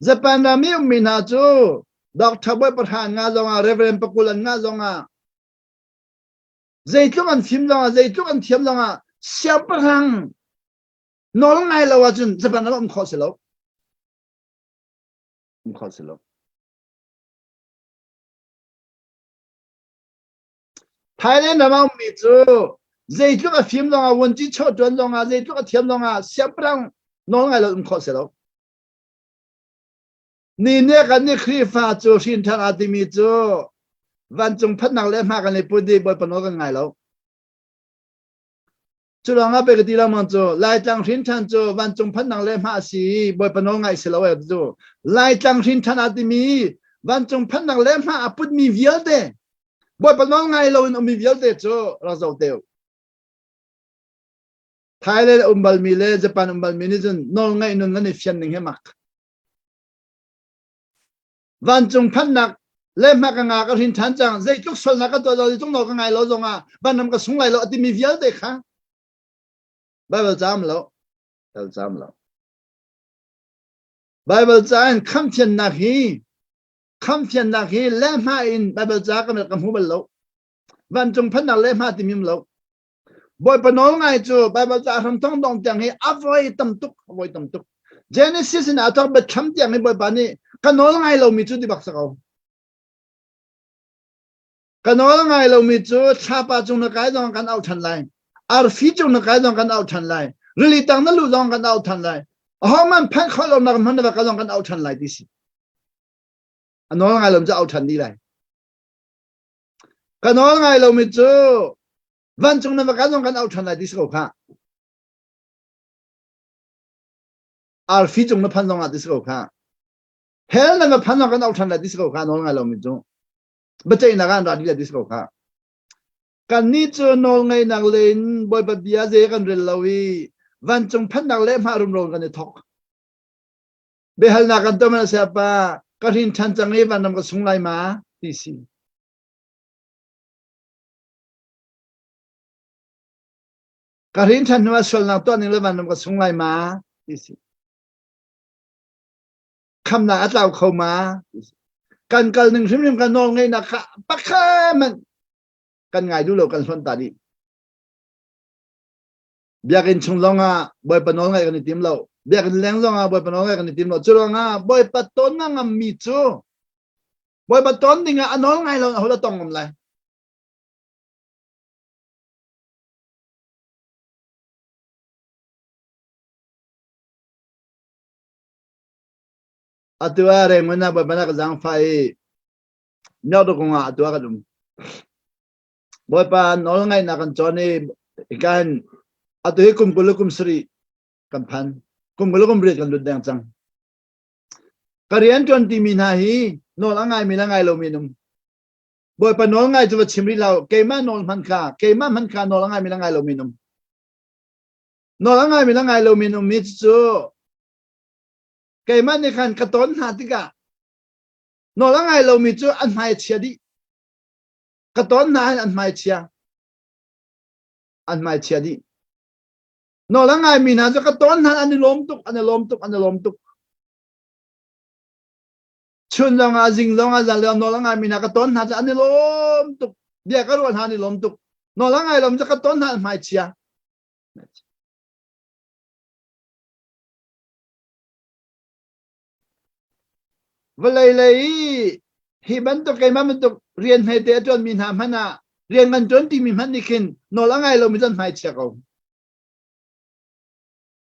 Japan ram i ummi hna cu Doctor Bawi Pahra an ngah zongah Reverend Pakul an ngah zongah zeitluk an fim zongah zeitluk an thiam zongah siangpahrang nawl ngai lo ahcun Japan ram um khawh si lo. Um khawh si lo. Thailand ram a ummi cu zeitluk a fim zongah vuanci chaw ṭuan zongah zeitluk a thiam zongah siangpahrang nawl ngai lo um khawh si lo. Ni nih kan nih Khrihfa cu hrin ṭhan aa timi cu vancung phannak le hma kan i put i Bawipa nawl kan ngai lo. Cu ruangah pei ka ti lengmang cu Laitlang hrin ṭhan cu vancung phannak le hma a si i Bawipa nawl ngaih si lo e cu Laitlang hrin ṭhan aa timi vancung phannak le hma a putmi vialte Bawipa nawl ngai lo in ummi vialte cu rak zoh te u. Thailand um balmi le Japan um balmi nih cun nawl ngaih nun an i fian ning hi mak. Vancung phannak le hma ka nga ka hrin ṭhan cang zeitluk sualnak ka tuah lo zeitluk nawl ka ngai lo zongah vanram ka sung lai lo a timi vialte kha Bible caam lo Bible caam lo Bible ca in khamfiannak hi khamfiannak hi le hma in Bible ca ka ka hmu bal lo vancung phannak le hma timi lo Bawipa nawl ngai cu Bible ca hram thong dong tiang hi a voi tam tuk a voi tam tuk Genesis in a thok biathlam tiang hi Bawipa nih ka nawl ngai lomi cu ti bak sa ko ka nawl ngai lomi cu thlapa cung na kai zong kan auh than lai arfi cung na kai zong kan auh than lai rili tang na luh zong kan auh than lai ahohmanh phanh khawh lo nak hman na va ka zong kan auh than lai ti si a nawl ngai lo cu auh than dih lai Ka nawl ngai lomi cu vancung na va kal zong kan auh ṭhan lai ti si ko khah. Arfi cung na phan zong ah ti si ko khah. Hell na va phan zong kan auh ṭhan lai ti si ko khah nawl ngai lomi cu. Biaceihnak ah an ra dih lai ti si ko khah. Kannih cu nawl ngeihnak le in Bawipa bia zei kan rel lo i vancung phannak le hmah rumro kan i thawk. Biahalnak kan tuah mana siapa ka hrin ṭhan cang i vanram ka sung lai ma ti si. Ka hrin ṭhan hnu ah sualnak tuah ning le vanram ka sung lai ma ti si. Khamnak a tlau kho ma ti si. Kan kal ning hrimhrim kan nawl ngeihnak kha pakhat hmanh kan ngai duh lo kan hlonh ta dih. Biakinn chung zongah Bawipa nawl ngaih kan i tim lo. Biakinn leng zongah Bawipa nawl ngaih kan i tim lo. Cu ruangah Bawipa ton a ngammi cu Bawipa ton dingah a nawl ngai lo aho dah tong ngam lai? Atu ah Rengun ah Bawipa na ka zaangfah i Nyawdukung ah atu ah kan um. Bawipa nawl ngaihnak kan cawn i kan atu hi kum 20 le kum sarih kan phan. Kum 20 le kum riat kan lut deng cang. Ka rian ṭuan timi hna hi nawl a ngaimi le ngai lomi an um. Bawipa nawl ngai cu va chim rih lo. Keimah nawl hman kha, keimah hman kha nawl a ngaimi le ngai lomi an um. Nawl a ngaimi le ngai lomi an ummi cu keimah nih khan ka ton hna tikah nawl a ngai lomi cu an hmai a chia dih. Ka ton hna hin an hmai chia. An hmai chia dih. Nawl a ngaimi hna cu ka ton hna an i lawm tuk, an i lawm tuk, an i lawm tuk. Chun zongah, zing zongah, zan zongah nawl a ngaimi hna ka ton hna cu an i lawm tuk. Bia ka ruah hna an i lawm tuk. Nawl a ngai lomi cu ka ton hna an hmai chia. Vawlei lei i hi bantuk keimah bantuk rian hmete a ṭuanmi hna hmanh ah rian kan ṭuan timi hmanh nih khin nawl a ngai lomi cu an hmaichia ko.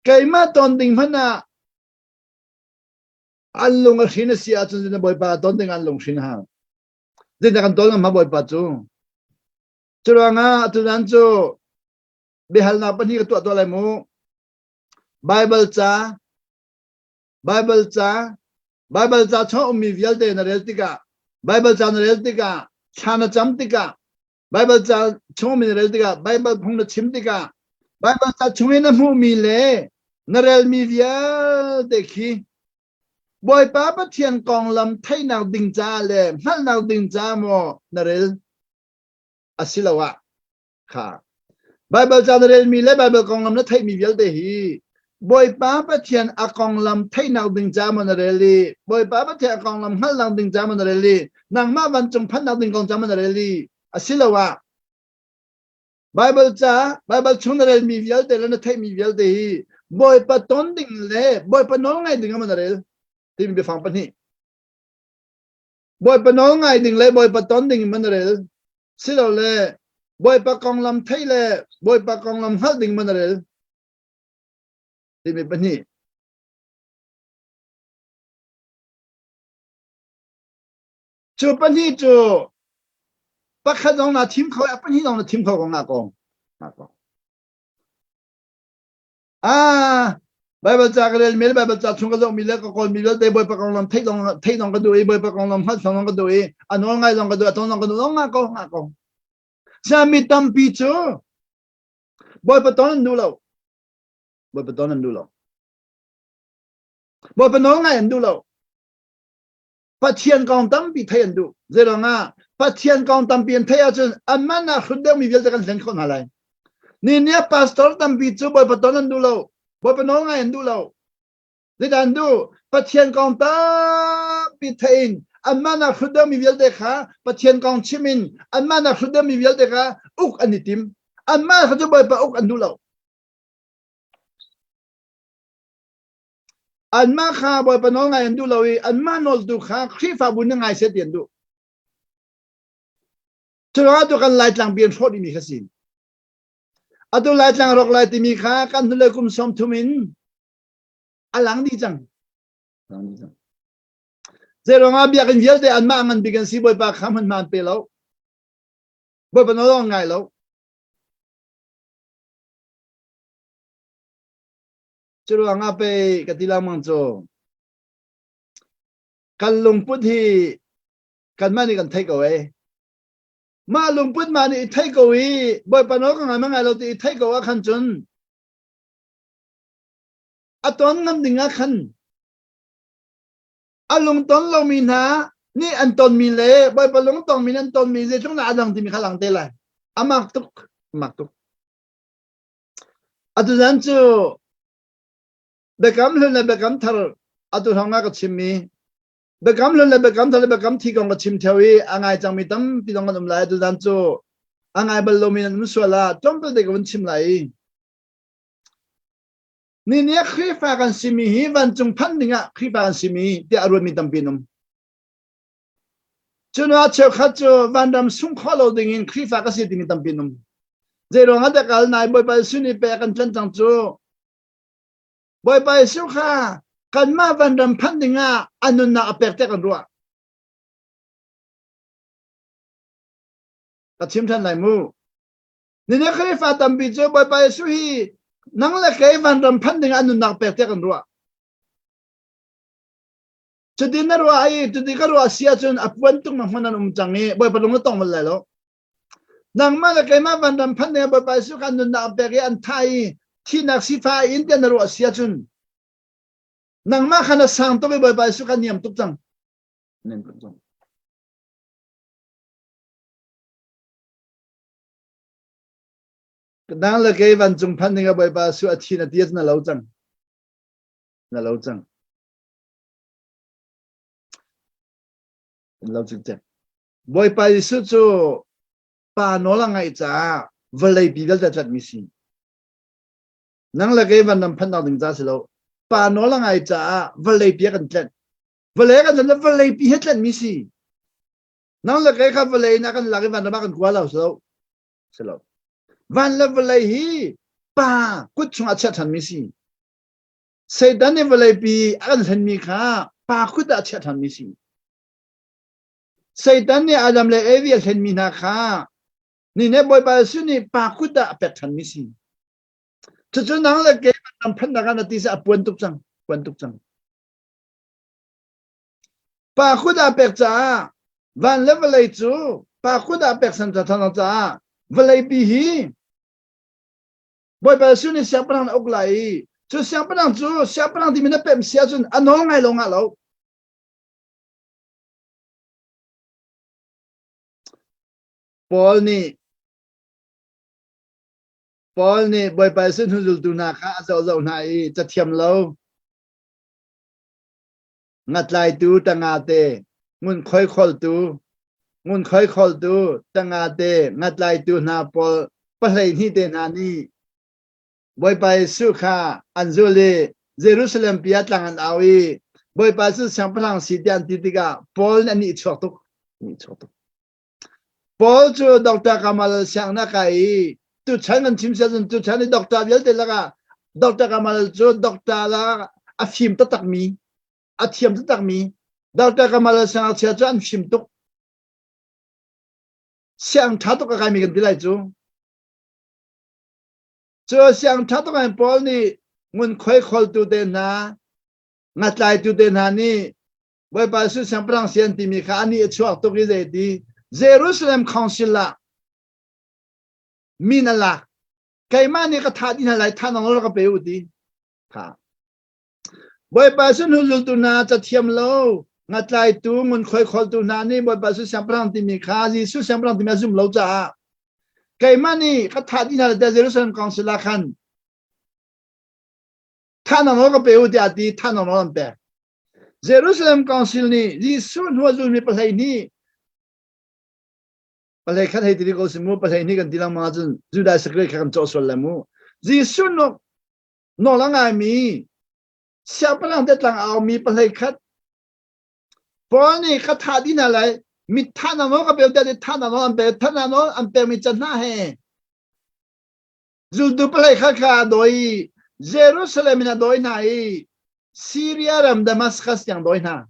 Keimah ton ding hmanh ah an lung a hrin a si ahcun na Bawipa ton ding an lung hrin a hau. Zeidah kan ton ngam Bawipa cu? Curuangah tuzan cu. Biahalnak pahnih ka tuah tuah lai mu. Bible ca Bible ca Bible ca chung ummi vialte na rel tikah Bible ca na rel tikah thla na cam tikah Bible ca chung ummi na rel tikah Bible phung na chim tikah Bible ca chung i na hmuhmi le na relmi vialte khi Bawipa Pathian konglam theihnak ding caah le hngalhnak ding caah maw na rel asiloah kha Baibal ca na relmi le Baibal konglam na theihmi vialte hi Bawipa Pathian a konglam theihnak ding ca maw na rel i Bawipa Pathian a konglam hngalhnak ding ca maw na rel i nangmah vancung phanhnak ding kong ca maw na rel i asiloah Baibal ca Baibal chung na relmi vialte le na theihmi vialte hi Bawipa ton ding le Bawipa nawl ngai ding ah maw na rel timi biafang pahnih Bawipa nawl ngai ding le Bawipa ton ding in maw na rel silole Bawipa konglam theih le Bawipa konglam hngalh ding maw na rel timi pahnih. Cu pahnih cu pakhat zong naa thim kho, a pahnih zong na thim kho ko nga ko. Ah, Baibal ca ka rel mi le Baibal ca chung ka zoh mi le ka kawl mi vialte Bawipa konglam theih zong theih zong ka duh i Bawipa konglam hngalh zong ka duh i a nawl ngai zong ka duh a ton zong ka duh zong nga ko nga ko. Sia mi tampi cu Bawipa ton an duh lo. Bawipa ton an duh lo. Bawipa nawl ngai an duh lo. Pathian kong tampi theih an duh. Zeiruangah Pathian kong tampi an theih ahcun anmah nak hrut deuhmi vialte kan hlen khawh hna lai. Ni ni ah pastor tampi cu Bawipa ton an duh lo. Bawipa nawl ngai an duh lo. Zeidah an duh? Pathian kong tampi theih in anmah nak hrut deuhmi vialte kha Pathian kong chim in anmah nak hrut deuhmi vialte kha uk an i tim. Anmah kha cu Bawipa uk an duh lo. Anmah kha Bawipa nawl ngai an duh lo i anmah nawltu kha Khrihfabu nih ngai seh ti an duh. Curuangah tu kan Laitlang bi an hrawh dihmi kha si. Atu Laitlang rawk lai timi kha kan hnulei kum 30 in a lang dih cang. Lang dih cang. Zeiruangah biakinn vialte anmah ngan bik an si Bawipa kha hmunhma an pe lo. Bawipa nawl an ngai lo. Curuangah pei ka ti lengmang cu kan lungput hi kanmah nih kan theih ko ei. Mah lungput mah nih i theih ko i Bawipa nawl ka ngai ma ngai lo ti i theih ko ah khan cun a ton ngam ding ah khan a lungton lomi hna nih an tonmi le Bawipa lungtongmi nih an tonmi zeitluk dah a dang timi kha lang te lai. A mak tuk, a mak tuk. Atu zan cu Biakam Hlun le Biakam Thar atu hrawng ah ka chimmi Biakam Hlun le Biakam Thar le Biakam Thi kong ka chim theo i a ngai cangmi tampi zong an um lai. Atu zan cu a ngai bal lomi nan um sual ah tlawmpal te ka vun chim lai i ni ni ah Khrihfa kan simi hi vancung phanh ding ah Khrihfa kan simi tiah a ruatmi tampi an um. Cunuah cheukhat cu vanram sungh khawh lo dingin Khrihfa ka si timi tampi an um. Zeiruang ah dah kal nai Bawipa Jesuh nih pek kan tlanh cang cu. Bawipa Jesuh kha kanmah vanram phanh dingah a nunnak a pek tiah kan ruah. Ka chim ṭhan lai mu. Nini Khrihfa tampi cu Bawipa Jesuh hi nang le kei vanram phanh dingah a nunnak pek tiah kan ruah. Cutin na ruah i cuti ka ruah si ahcun a puan tuk na hmun an um cang i Bawipa lung na tong bal lai lo. Nangmah le keimah vanram phanh ding Bawipa Jesuh kha nunnak an pek i an thah i thihnak sifa in tiah na ruah si ahcun nangmah kha na sang tuk i Bawipa Jesuh kha niam tuk cang. Niam tuk cang. Nang le kei vancung phanh ding ah Bawipa Jesuh a thi na ti na lo cang. Na lo cang. Lo cikcek. Bawipa Jesuh cu pa nawl a ngaih caah vawlei pi vialte a tlatmi si. Nang le kei vanram phanhnak ding ca si lo. Pa nawl a ngai caah vawlei pi a kan tlanh. Vawlei kan tlanh vawlei pi he tlanhmi si. Nang le kei kha vawlei in a kan lak i vanram ah kan kua lo si lo. Si lo. Van le vawlei hi pa kut chungah chiah ṭhanmi si. Satan nih vawleipi a kan hlenmi kha pa kut ah a chiah ṭhanmi si. Satan nih Adam le Evi a hlenmi hna kha ni nih Bawipa Jesuh nih pa kut ah a pek ṭhanmi si. Cucu nang le kei ram phannak ah na ti a puan tuk cang, puan tuk cang. Pa kut ah pek caah van le vawlei cu pa kut ah pek san ca caah vawlei pi hi Bawipa Jesuh nih siangpahrang na uk lai i cu siangpahrang cu siangpahrang timi na pemh si ahcun a nawl ngai lo ngah lo. Paul nih Paul nih Bawipa Jesuh hnuzultu hna kha a zohzoh hna i cathiam lo ngatlaitu tangate ngunkhuai kholtu ngunkhuai kholtu tangate ngatlaitu hna pawl 12 te hna nih Bawipa Jesuh kha an zul i Jerusalem pi ah tlang an au i Bawipa cu siangpahrang si tiah an ti tikah Paul nih a nihchuak tuk. Nihchuak tuk. Paul cu Dr. Kamal sianginn a kai i tuchan kan chim siah cun tuchan i doctor vialte lakah Dr. Kamal cu doctor lakah a fim taktakmi, a thiam taktakmi Dr. Kamal siangngakchia cu an fim tuk. Siang ṭha tuk a kaimi kan ti lai cu. Cu siang ṭha tuk in Paul nih ngunkhuai kholtu te hna, ngatlaitu te hna nih Bawipa Jesuh siangpahrang si an timi kha ani a chuak tuk i zeiti Jerusalem Council ah min a lak keimah nih ka thah dih hna lai thah nang ka pe u ti kha Bawipa Jesuh hnu zultu hna cathiam lo ngatlaitu ngunkhuai kholtu hna nih Bawipa Jesuh siangpahrang timi kha Jesuh siangpahrang timi a zum lo caah keimah nih ka thah dih hna lai tiah Jerusalem Council ah khan thah nang ka pe u tiah ti thah nang an pek Jerusalem Council nih Jesuh hnu a zulmi 12 pahlei khat hei ti ko si mu 12 kan ti lengmang ahcun Judah Isakriot kha kan cawh sual le mu Jesuh nawl a ngaimi siangpahrang te tlang aumi pahlei khat Paul nih ka thah dih hna lai mit thah na nawl ka pe tiah thah na nawl an pe thah na nawl an pekmi can hna he Zultu palei kha kha a dawi i Jerusalem in a dawi hna i Siria ram Damascus tiang dawi hna.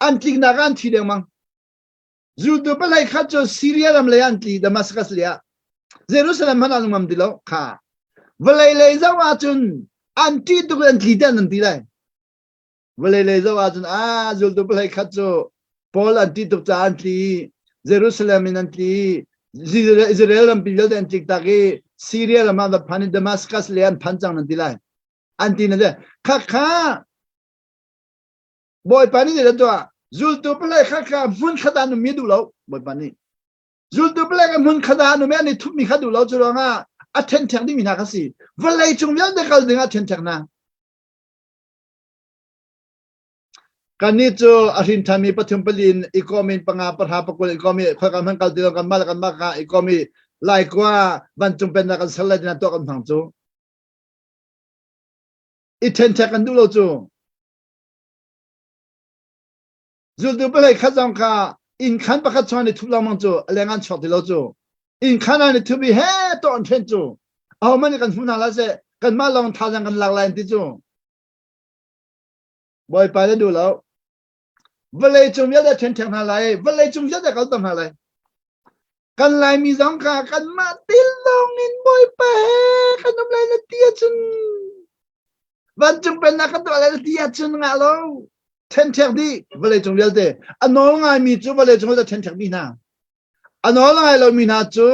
An tliknak ah an thi dengmang. Zultu palei kha cu Siria ram lei an tli Damascus lei ah. Jerusalem hmanh an ngam ti lo kha. Vawlei lei zoh ahcun an ṭih tuk in an tli tiah an ti lai. Vawlei lei zoh ahcun ah zultu pahlei khat cu Paul an ṭih tuk caah an tli i Jerusalem in an tli i Israel rampi vialte an tlik tak i Syria ram ah va phan i Damascus le an phan cang nan ti lai. An ti na kha kha Bawipa nih zeidah tuah zultu pahlei kha kha hmun khat ah an ummi duh lo Bawipa nih zultu pahlei kha hmun khat ah an um i an i thupmi kha duh lo cu ruangah a ṭhenṭhek dingmi hna kha si vawlei cung vialte kal ding ah ṭhenṭhek hna Kannih cu a hrin ṭhanmi pathum pali in i kawm in panga pahra pakul i kawm i khoika hmanh kal ti lo kanmah le kanmah kha i kawm i laikua vancung pennak kan ser lai tina tuah kan hmang cu. I ṭhenṭhek kan duh lo cu. Zultu palei khat zong kha inn khan pakhat chung an i thup lengmang cu a leng an chuak ti lo cu. Inn khan an i thup i he tawh an ṭhen cu. Ahohmanh nih kan hmu hna hlah seh kanmah lawng thazaang kan lak lai an ti cu. Bawipa na duh lo. Vawlei cung vialte ṭhenṭhek hna lai, vawlei cung vialte kalter hna lai. Kan Laimi zong kha kanmah te lawng in Bawipa he kan um lai na ti ahcun vancung pennak kan tuah lai na ti ahcun ngah lo. Ṭhenṭhek dih vawlei cung vialte. A nawl ngaimi cu vawlei cung vialte ṭhenṭhek dih hna. A nawl ngai lomi hna cu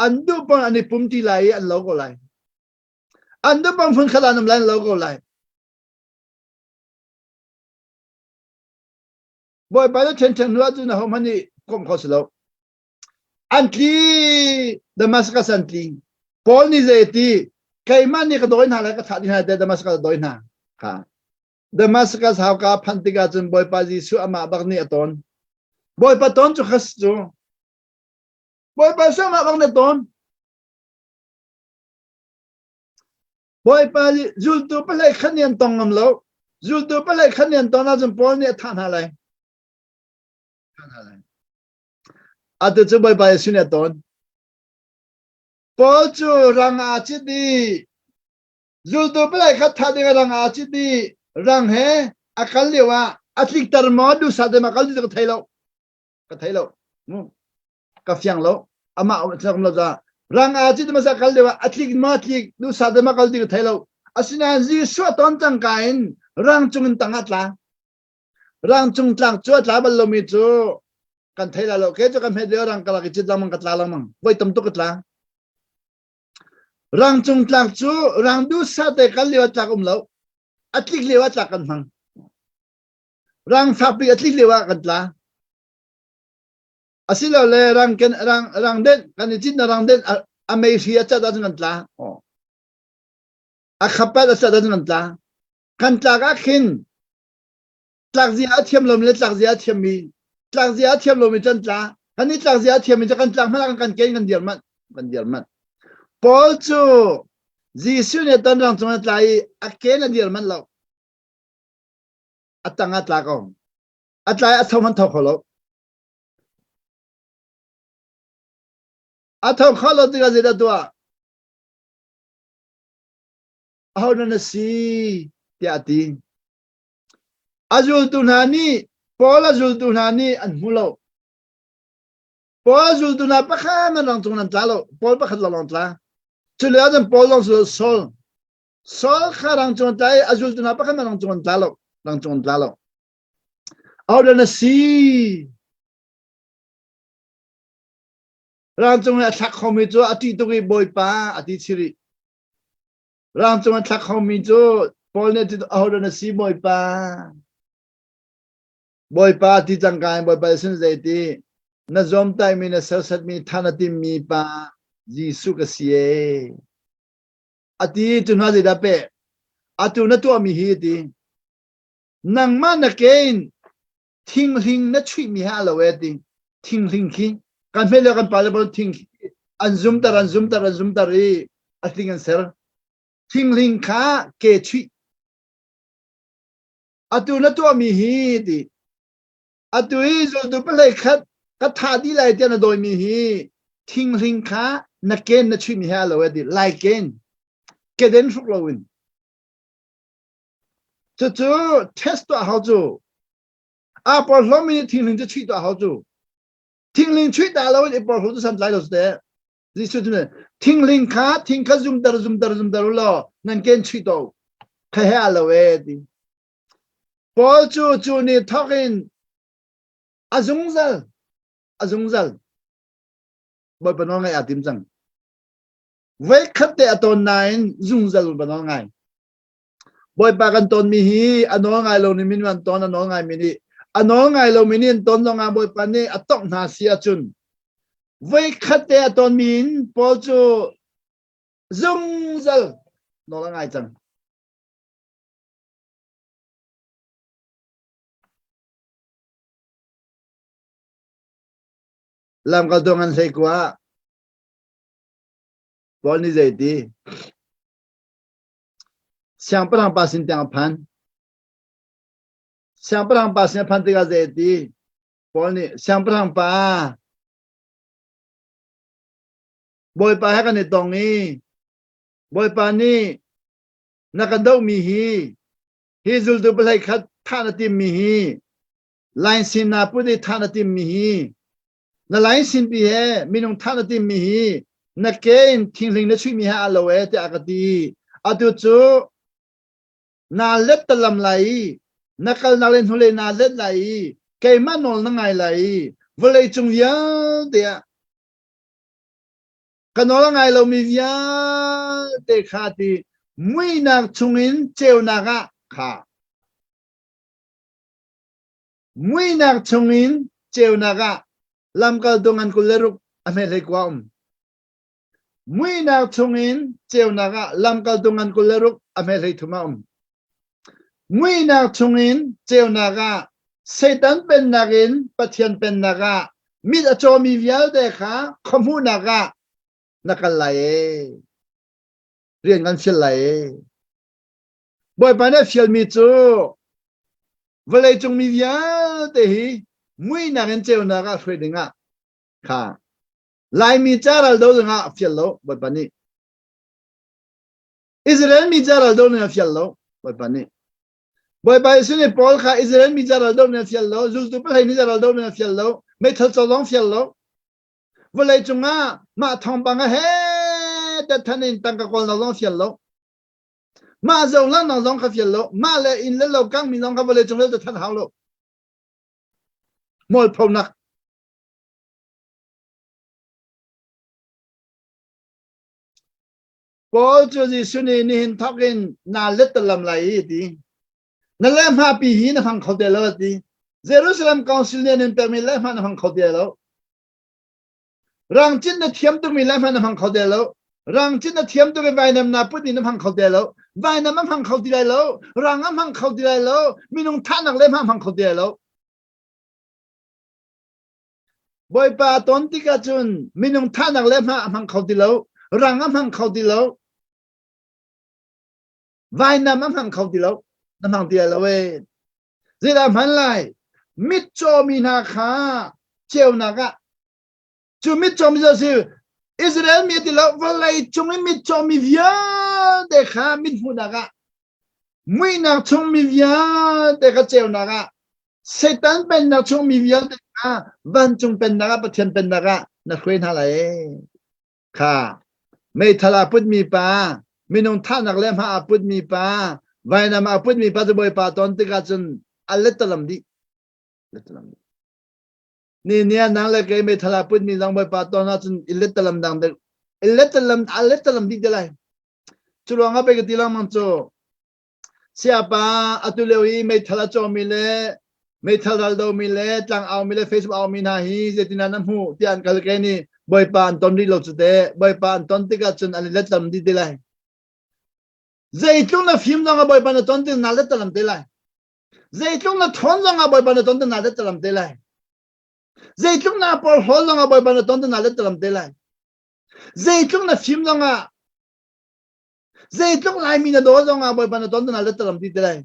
an duh paoh an i pum ti lai i an lo ko lai. An duh paoh hmun khat ah an um lai an lo ko lai. Bawipa na ṭhenṭhen hnu ahcun ahohmanh nih komh kho si lo. An tli Damascus an tli. Paul nih zei ti keimah nih ka dawi hna lai ka thah dih hna lai Damascus a dawi hna. Kha. Damascus hauka phanh tikah cun Bawipa Jesuh amah bak nih a tawn. Bawipa tawn cu khas cu. Bawipa Jesuh amah bak nih a tawn. Bawipa nih zultu pahlei khat nih an tong ngam lo. Zultu pahlei khat nih an ton ahcun Paul nih a thah hna lai. Thah hna lai. Atu cu Bawipa Jesuh nih a tawn. Paul cu rang aa cit i zultu pahlei khat thah ding ah rang aa cit i rang he a kal lio ah a tlikter maw duhsah te ma kal ti cu ka thei lo. Ka thei lo. Ka fiang lo. Amah um lo ca. Rang aa cit hmasa kal deuh ah a tlik ma tlik duhsah te ma kal ti ka thei lo. Asinain Jesuh a ton cangka in rang cung in tang ah tla. Rang cung tlak cu a tla bal lomi cu kan thei lai lo. Kei cu ka hmet lio rang ka lak i cit lengmang ka tla lengmang. Voi tam tuk ka tla. Rang cung tlak cu rang duhsah te kal lio ah tlak um lo. A tlik lio ah tlak kan hmang. Rang fakpi a tlik lio ah kan tla. Asilole rang ken rang rang den kan i cit na rang den a mei hri a cat ahcun kan tla. Oh. A khapat a cat ahcun kan tla. Kan tlak ah khin tlakzia a thiam lomi le tlakzia a thiammi tlakzia a thiam lomi can tla kan i tlakzia a thiammi cu kan tlak hmanh ah kan ken kan dir manh kan dir manh Paul cu Jesuh nih tan rang cung a tla i a ken a dir manh lo a tang a tla ko a tla i a tho hmanh tho kho lo a tho kho lo tikah zeidah tuah aho na si tiah a ti A zultu hna nih Paul a zultu hna nih an hmu lo. Paul a zultu hna pakhat man rang cung an tla lo. Paul pakhat lawng tla. Cu lio ahcun Paul lawng si Saul. Saul kha rang cung an tla i a zultu hna pakhat man rang cung an tla lo. Rang cung an tla lo. Ahodah na si? Rang cung i a thlak khomi cu a ṭih tuk i Bawipa a ti chih rih. Rangcung a thlak khomi cu Paul nih a ahodah na si Bawipa? Bawipa ti cangka in Bawipa sin zei ti na zawmtaihmi na serhsatmi tha na timmi pa Jesuh ka si ee. A ti cu hna zeidah peh? Atu na tuahmi hi a ti. Nangmah na ke in thinghling na chuihmi he a lo ee ti. Thinghling khi kan hme le kan pa le bal thing khi an zumter an zumter an zumter i a tling an ser. Thinghling kha ke chuih. Atu na tuahmi hi ti. Atu i zultu palei khat ka thah dih lai tiah na dawimi hi thinghling kha na ken na chuihmi he a lo ee ti. Lai ken. Keden hruk loin. Cucu test tuah hau cu. Aa porhlawmi nih thingling cu chuih tuah hau cu. Thingling chuih ta lo in i porhlaw cu santlai lo te. Jesuh cu thingling kha thing kha zumter zumter zumter u law nan ken chuih to. Kha he a lo e ti. Paul cu cu ni thawk in a zungzal a zungzal Bawipa nawl ngaih aa tim cang. Voikhat te a tawn nain zungzal Bawipa nawl ngai. Bawipa kan tawnmi hi a nawl ngai lo nih min an tawn a nawl ngaimi nih a nawl ngai lomi nih an tawn zongah Bawipa nih a tongh hna si ahcun voikhat te a tawnmi in Paul cu zungzal nawl a ngai cang. Lamkaltu ngan hlei kua Paul nih zei ti? Siangpahrang pa sin tiang a phan. Siangpahrang pa sin a phan tikah zei a ti? Paul nih siangpahrang pa Bawipa he kan i tong i Bawipa nih na kan dohmi hi hi zultu pahlei khat thah na timmi hi lainsin na put i thah na timmi hi na lainsin pi he minung thah na timmi hi na ke in thinghling na chuihmi he aa lo ee tiah a ka ti atu cu naa let talam lai i na kalnak le hnulei naa let lai i keimah nawl na ngai lai i vawlei cung vialte ah ka nawl a ngai lomi vialte kha ti muihnak chungin ceunak ah kha Muihnak chungin ceunak ah lamkaltu ngan 26 a hme hlei kua um. Muihnak chungin ceunak ah lamkaltu ngan 26 a hme hlei thum a um. Muihnak chungin ceunak ah Satan pennak in Pathian pennak ah mit a cawmi vialte kha khuahmuhnak ah na kal lai ee. Rian kan fial lai ee. Bawipa nih a fialmi cu vawleicung mi vialte hi muihnak in ceunak ah hruai dingah kha Laimi ca ral do dingah a fial lo Bawipa nih. Israel mi ca ral do dingah a fial lo Bawipa nih. Bawipa Jesuh nih Paul kha Israel mi ca ral do dingah a fial lo, zultu pahlei nih ca ral do dingah a fial lo, meithal caw zong fial lo. Vawleicung ah Mah thawngpang a he tet than in tangka kawl na zong fial lo. Mah zong lang nang zong kha fial lo. Mah le inn le lo kang mi zong kha vawlei cung le than hau lo. Mualphonak. Paul cu Jesuh nih nihin thawk in naa let lam lai i ti. Na lehhma pi hi na hmang kho te lo a ti. Jerusalem Council nih an in pekmi lehhma na hmang kho te lo. Rangcin na thiam tukmi lehhma na hmang kho te lo. Rangcin na thiam tuk i vainam na putmi na hmang kho te lo. Vainam a hmang kho ti lai lo. Rang a hmang kho ti lai lo. Minung thahnak lehhma a hmang kho ti lai lo. Bawipa ton tikah cun minung thahnak lehhma a hmang kho ti lo. Rang a hmang kho ti lo. Vainam a hmang kho ti lo. Na hmang ti lai lo ee. Zeidah hman lai? Mitcaw mi hna kha ceunak ah cu mitcaw mi cu si Israel mi ti lo vawlei cung i mitcaw mi vialte kha mit hmuhnak ah muihnak chung mi vialte kha ceunak ah Satan pennak chung mi vialte kha vancung pennak ah Pathian pennak ah na hruai hna lai Kha meithal aa putmi pa, minung thahnak le hma aa putmi pa, vainam aa putmi pa cu Bawipa ton tikah cun a lettalam dih. Lettalam dih. Ni nia nang le kei meithal aa putmi zong Bawipa ton ahcun i lettalam dang deuh. I lettalam a lettalam dih te lai. Cu ruangah pei ka ti lengmang cu Siapa atu lio i meithal a cawmi le meithal ral domi le tlangau mi le Facebook au mi hna hi zeitin ah na hmuh tiah an kal ke ni Bawipa an ton rih lo cu teh Bawipa an ton tikah cun an i letlam dih te lai. Zeitluk na fim zong ah Bawipa na ton tik na letlam te lai. Zeitluk na thawn zong ah Bawipa na ton tik na letlam te lai. Zeitluk na porhlaw zong ah Bawipa na ton tik na letlam te lai. Zeitluk na fim zong ah Zeitluk Laimi na daw zong ah Bawipa na ton na letalam ti te lai.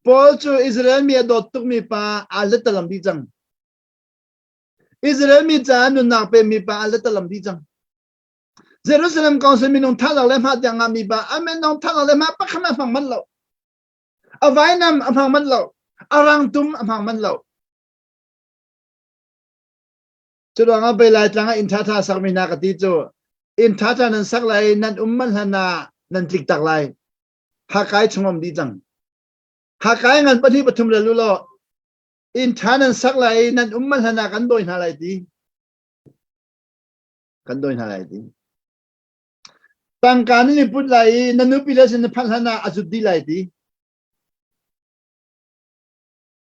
Paul cu Israel mi a dawt tukmi pa aa letalam dih cang. Israel mi caah nunnak pemi pa aa letalam dih cang. Jerusalem Council minung thalak le hma tiang ngahmi pa a minung thalak le hma pakhat a hmang manh lo. A vainam a hmang manh lo. A rangtum a hmang manh lo. Cu ruangah pei Laitlang ah inn ṭhaṭha sakmi hna ka ti cu inn ṭhaṭha nan sak lai i nan um manh hlan ah nan tlik tak lai. Hakai chung um dih cang. Hakai ngan pahnih pathum rel u law inn ṭha nan sak lai i nan um manh hlan ah kan dawi hna lai ti. Kan dawi hna lai ti. Tangka nan i put lai i na nupi le sin na phanh hlan ah a zut dih lai ti.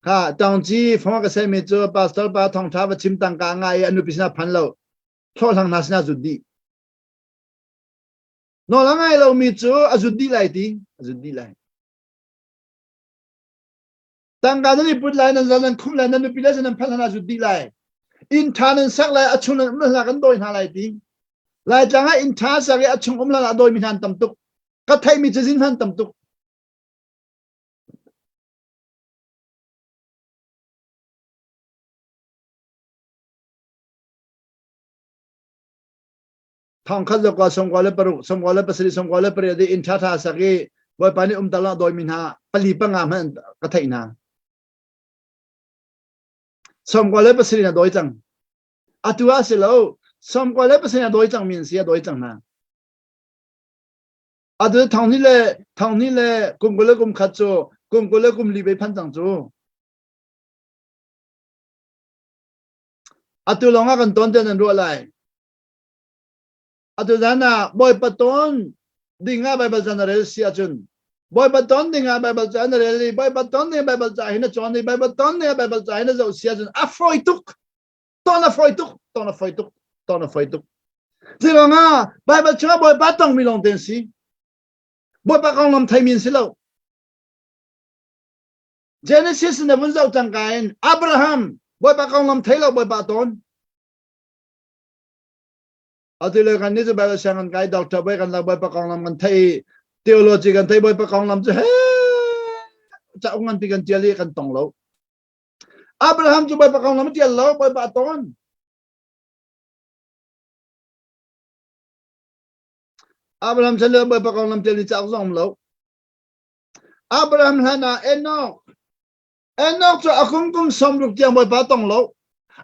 Kha Taungci fong ka semi cu pastor pa thawngtha va chim tangka ngai i a nupi sinah phan lo hlawhhlang hna sinah zut dih. Nawl a ngai lomi cu a zut dih lai ti a zut dih lai. Tangka nan i put lai nan zal nan khum lai nan nupi le nan phan hna zut dih lai. Inn tha nan sak lai a chung nan um hna kan dawi hna lai ti. Laitlang ah inn tha sak i a chung um hlan a dawimi hna an tam tuk. Ka theimi cazin hman tam tuk. Thongkhat le kua 96 97 98 i inn ṭhaṭha sak i Bawipa nih umter ah dawimi hna pali panga hmanh ka theih hna. 97 na dawi cang. Atu ah si lo, 97 na dawi cang mi an si a dawi cang hna. Atu thong ni le thong ni le kum kul le kum khat cu kum kul le kum li bei phan cang cu. Atu lawng ah kan ton te nan ruah lai. Atu zan ah Bawipa ton ding ah Baibal ca na rel si ahcun Bawipa ton ding ah Baibal ca na rel i Bawipa ton ding ah Baibal ca hi na cawn i Baibal ton ding ah Baibal ca hi na zoh si ahcun a fawi tuk. Ton a fawi tuk. Ton a fawi tuk. Ton a fawi tuk. Curuangah Baibal chungah Bawipa tongmi lawng te an si. Bawipa konglam theimi an si lo. Genesis na vun zoh cangka in Abraham Bawipa konglam thei lo Bawipa tawn. Atu le kan nih cu Bible siang kan kai doctor boy kan lak Bawipa konglam kan thei theology kan thei Bawipa konglam cu he cauk nganpi kan tial i kan tong lo. Abraham cu Bawipa konglam a tial lo Bawipa a tawn. Abraham chan le Bawipa konglam tial ni cauk zong um lo. Abraham hlan ah Enoch. Enoch cu a kum kum 60 tiang Bawipa tong lo.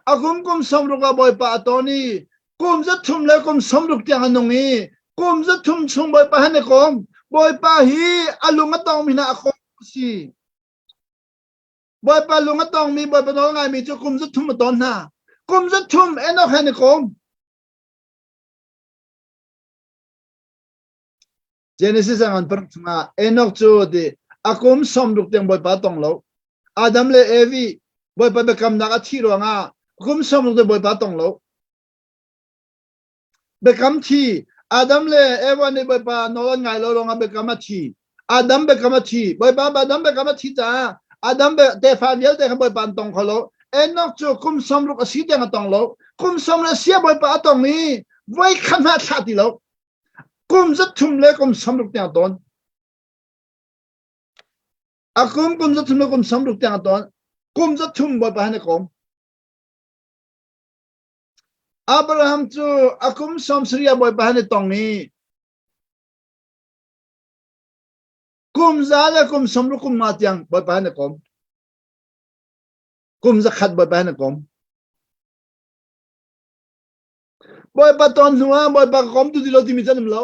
A kum kum 60 ah Bawipa a ton i. Kum 300 le kum 60 tiang a nung i kum 300 chung Bawipa han i kom. Bawipa hi a lung a tongmi hna a kom si. Bawipa lung a tongmi Bawipa nawl ngaimi cu kum 300 a ton hna. Kum 300 Enoch han i kom. Genesis an paruk chungah Enoch cu ti a kum 60 tiang Bawipa tong lo. Adam le Evi Bawipa biakamnak a thih ruangah kum 60 tiang Bawipa tong lo. Biakam thi Adam le Eva nih Bawipa nawl an ngai lo ruangah biakam a thi. Adam biakam a thi. Bawipa Adam biakam a thi caah Adam tefa vialte kha Bawipa an tong kho lo. Enoch cu kum 60 a si tiang a tong lo. Kum 60 a si ah Bawipa a tong i voi khat hmanh a thlah ti lo. Kum 300 le kum 60 tiang a tawn. A kum kum 300 le kum 60 tiang a tawn. Kum 300 Bawipa han i kom. Abraham cu a kum 70 ah Bawipa han i tong i kum za le kum 60 kum nga tiang Bawipa han i kom. Kum 100 Bawipa han i kom. Bawipa ton hnu ah Bawipa ka kom tu ti lo timi cu an um lo.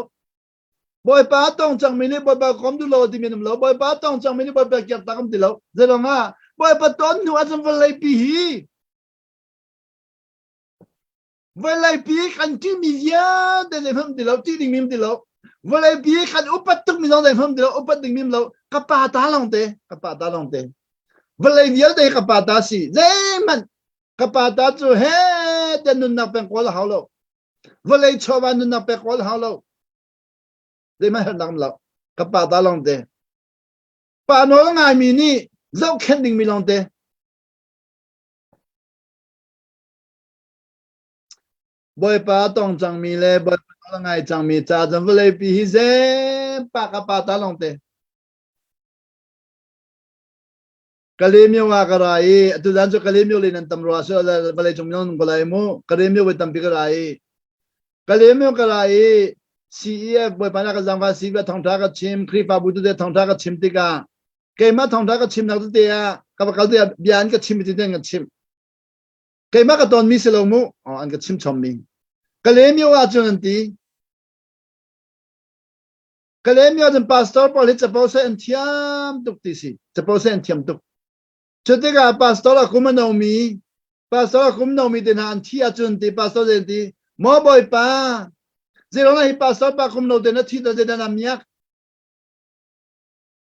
Bawipa tong cangmi nih Bawipa ka kom duh lo timi an um lo. Bawipa tong cangmi nih Bawipa kiak tak um ti lo. Zeiruang ah Bawipa ton hnu ah cun vawleipi hi vawleipi kan ṭihmi vialte zeihmanh um ti lo, ṭih dingmi um ti lo. Vawleipi kan upat tukmi zong zeihmanh um ti lo, upat dingmi um lo. Ka pa ta lawng te, ka pa ta lawng te. Vawlei vialte ka pa ta si. Zeihmanh Ka pa ta cu he te nunnak peng kawl a hau lo. Vawlei chawva nunnak pek kawl a hau lo. Zeihmanh herhnak um lo. Ka pa ta lawng te. Pa nawl ngaimi nih zohkhenh dingmi lawng te. Bawipa tong cangmi le Bawipa nawl ngai cangmi ca cun vawleipi hi zepa ka pa ta lawng te. Kalemyo ah ka ra i atu zan cu Kalemyo le nan tam rua so vawlei cung minung ko lai mu Kalemyo voi tampi ka ra i Kalemyo ka ra i CEF bawipa na ka zangfa CEF thawngtha ka chim Khrihfabu tete thawngtha ka chim tikah keimah thawngtha ka chimnak tete ah ka va kal tikah bia an ka chim ti an ka chim keimah ka ton mi si lo mu an ka chim chom mi Kalemyo ah cun an ti Kalemyo cun pastor pawl hi capo seh an thiam tuk ti si. Capo seh an thiam tuk. Cu tikah pastor a kum a nomi, pastor a kum nomi te hna an thi ahcun ti pastor zei ti, maw bawipa, zeiruangah hi pastor pa kum no te na thi ta zeidah na miak?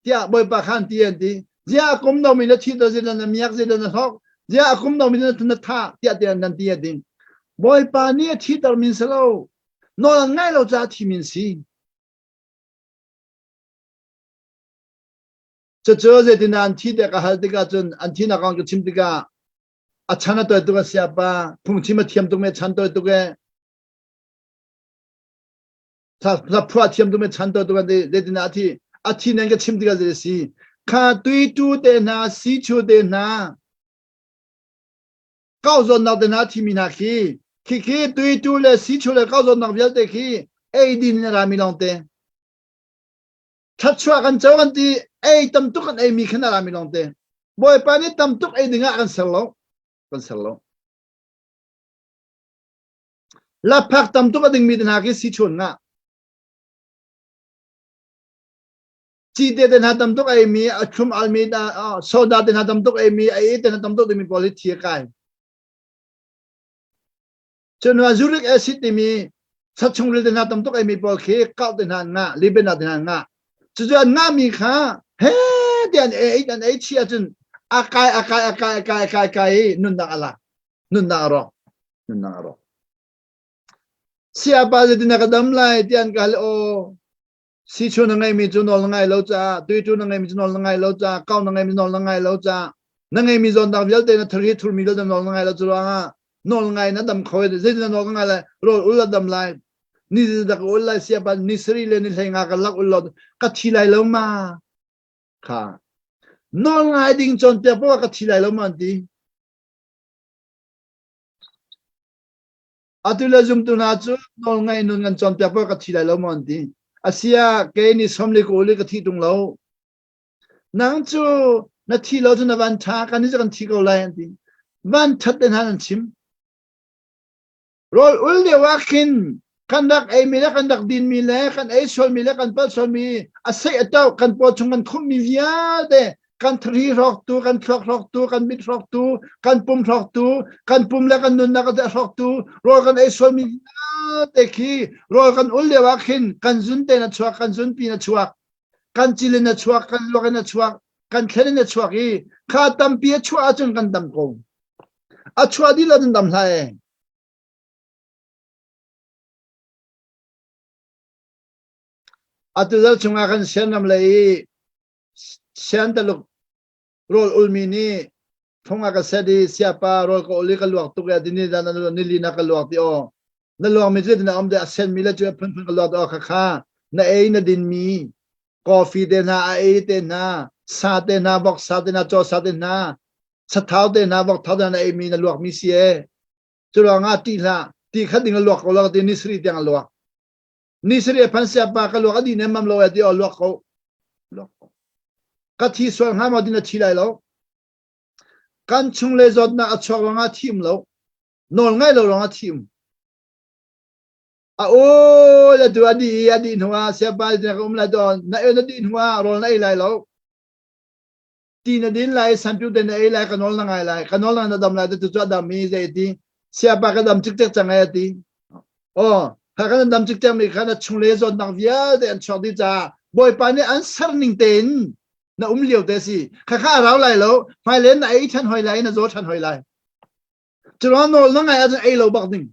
Tiah bawipa khan ti an ti. Ziah a kum nomi na thi ta zeidah na miak, zeidah na hlok? Ziah a kum nomi na na thah? Tiah ti an ti a ding. Bawipa nih a thiter min si lo. Nawl an ngaih lo caah thi min si. Cucu zeitindah an thi tiah ka hal tikah cun an thinak kong ka chim tikah a chan a tawi tuk a siapa phungchim a thiam tuk me chan tawi tuk e hla phuah thiam tuk me chan tawi tuk an ti zeitindah a thi a thi nan ka chim tikah zei si kha tuitu te hna sichu te hna kau zawnnak te hna thimi hna khi khi khi tuitu le sichu le kau zawnnak vialte khi eidin in a rami lawngte Thluachuah kan co kan ti ei tam tuk kan ei mi khan a rami lawngte Bawipa nih tam tuk ei ding ah kan ser lo kan ser lo Laphak tam tuk a dingmi te hna khi si chun nga cite te hna tam tuk ei mi a thlum almi soda te hna tam tuk ei mi a ei te hna tam tuk dingmi pawl hi thi a kai Cun uric acid timi chachungril te hna tam tuk eimi pawl khi kauh te hna an ngah, libenak te hna an ngah. Cucu an ngahmi kha he ti an ei an ei chih ahcun a kai a kai a kai a kai a kai kai i nunnak a lak. Nunnak a rawk. Nunnak a rawk. Siapa zeitin ka dam lai ti an ka hal aw Sichu na ngeimi cu nawl na ngai lo caah, tuitu na ngeimi cu nawl na ngai lo caah, kau na ngeimi nawl na ngai lo caah, na ngeimi zawnnak vialte na thari thurmi vialte nawl na ngai lo cu ruangah nawl ngai na dam kho zeitin na nawl ka ngai lai rawl ul la dam lai ni dak ul lai siapa ni sari le ni hlei nga ka lak ul lo ka thi lai lo ma kha nawl ngai ding cawnpiak poah ka thi lai lo ma an ti Atu le zumtu hna cu nawlngaih nun kan cawnpiak paoh ka thi lai lo maw an ti. Asia kei ni sawm li ka ul i ka thi tung lo. Nang cu na thi lo cu na van ṭha kan ni cu kan thi ko lai an ti. Van ṭhat te hna nan chim. Rawl ul lio ah khin kan rak eimi le kan rak dinmi le kan ei sualmi le kan palh sualmi a seih a toh kan paw chung kan khumhmi vialte kan thari hrawktu, kan thluak hrawktu, kan mit hrawktu, kan pum hrawktu, kan pum le kan nunnak a hrawktu, rawl kan ei sualmi vialte khi rawl kan ul lio ah khin kan zun tein a chuak, kan zunpi in a chuak, kan cil in a chuak, kan luak in a chuak, kan thlen in a chuak i kha tampi a chuah ahcun kan dam ko. A chuah dih lo nan dam hlah e. Atu dal chungah kan sianram lei i sian taluk rawl ulmi nih phung a ka set i siapa rawl ka ul i ka luak tuk e tini dan nili na ka luak ti aw na luak mi cu na um de a sen mi le cu phunphun ka luak aw kha kha na ei na din mi coffee te hna a ei te hna sa te hna vok sa te hna caw sa te hna sathau te hna vok thau te hna na ei mi na luak mi si e cu ruangah ti hlah ti khat ding a luak ko lo ti ni sari tiang a luak ni sari phan sia pa ka luak a di nem mam lo e ti o luak ko luak ko ka thi sual hnga maw din a thi lai lo kan chung le zawtnak a chuak ruangah thim lo nawl ngai lo ruangah thim a o le tu a di a di hnu ah siapa na ka um lai to na na di hnu ah rawl na ei lai lo ti na din lai sanpiu te na ei lai ka nawl na ngai lai ka nawl na na dam lai tu cu a dam mi zei ti siapa ka dam cikcek cang ai ti oh kha kan dam cikcek mi kha na chung le zawtnak vialte an chuak dih caah bawipa nih an ser ning tein na um lio te si kha kha a rau lai lo hmailen na ei than hoi lai na zaw than hoi lai curuang nawl na ngai ahcun ei lo bak ding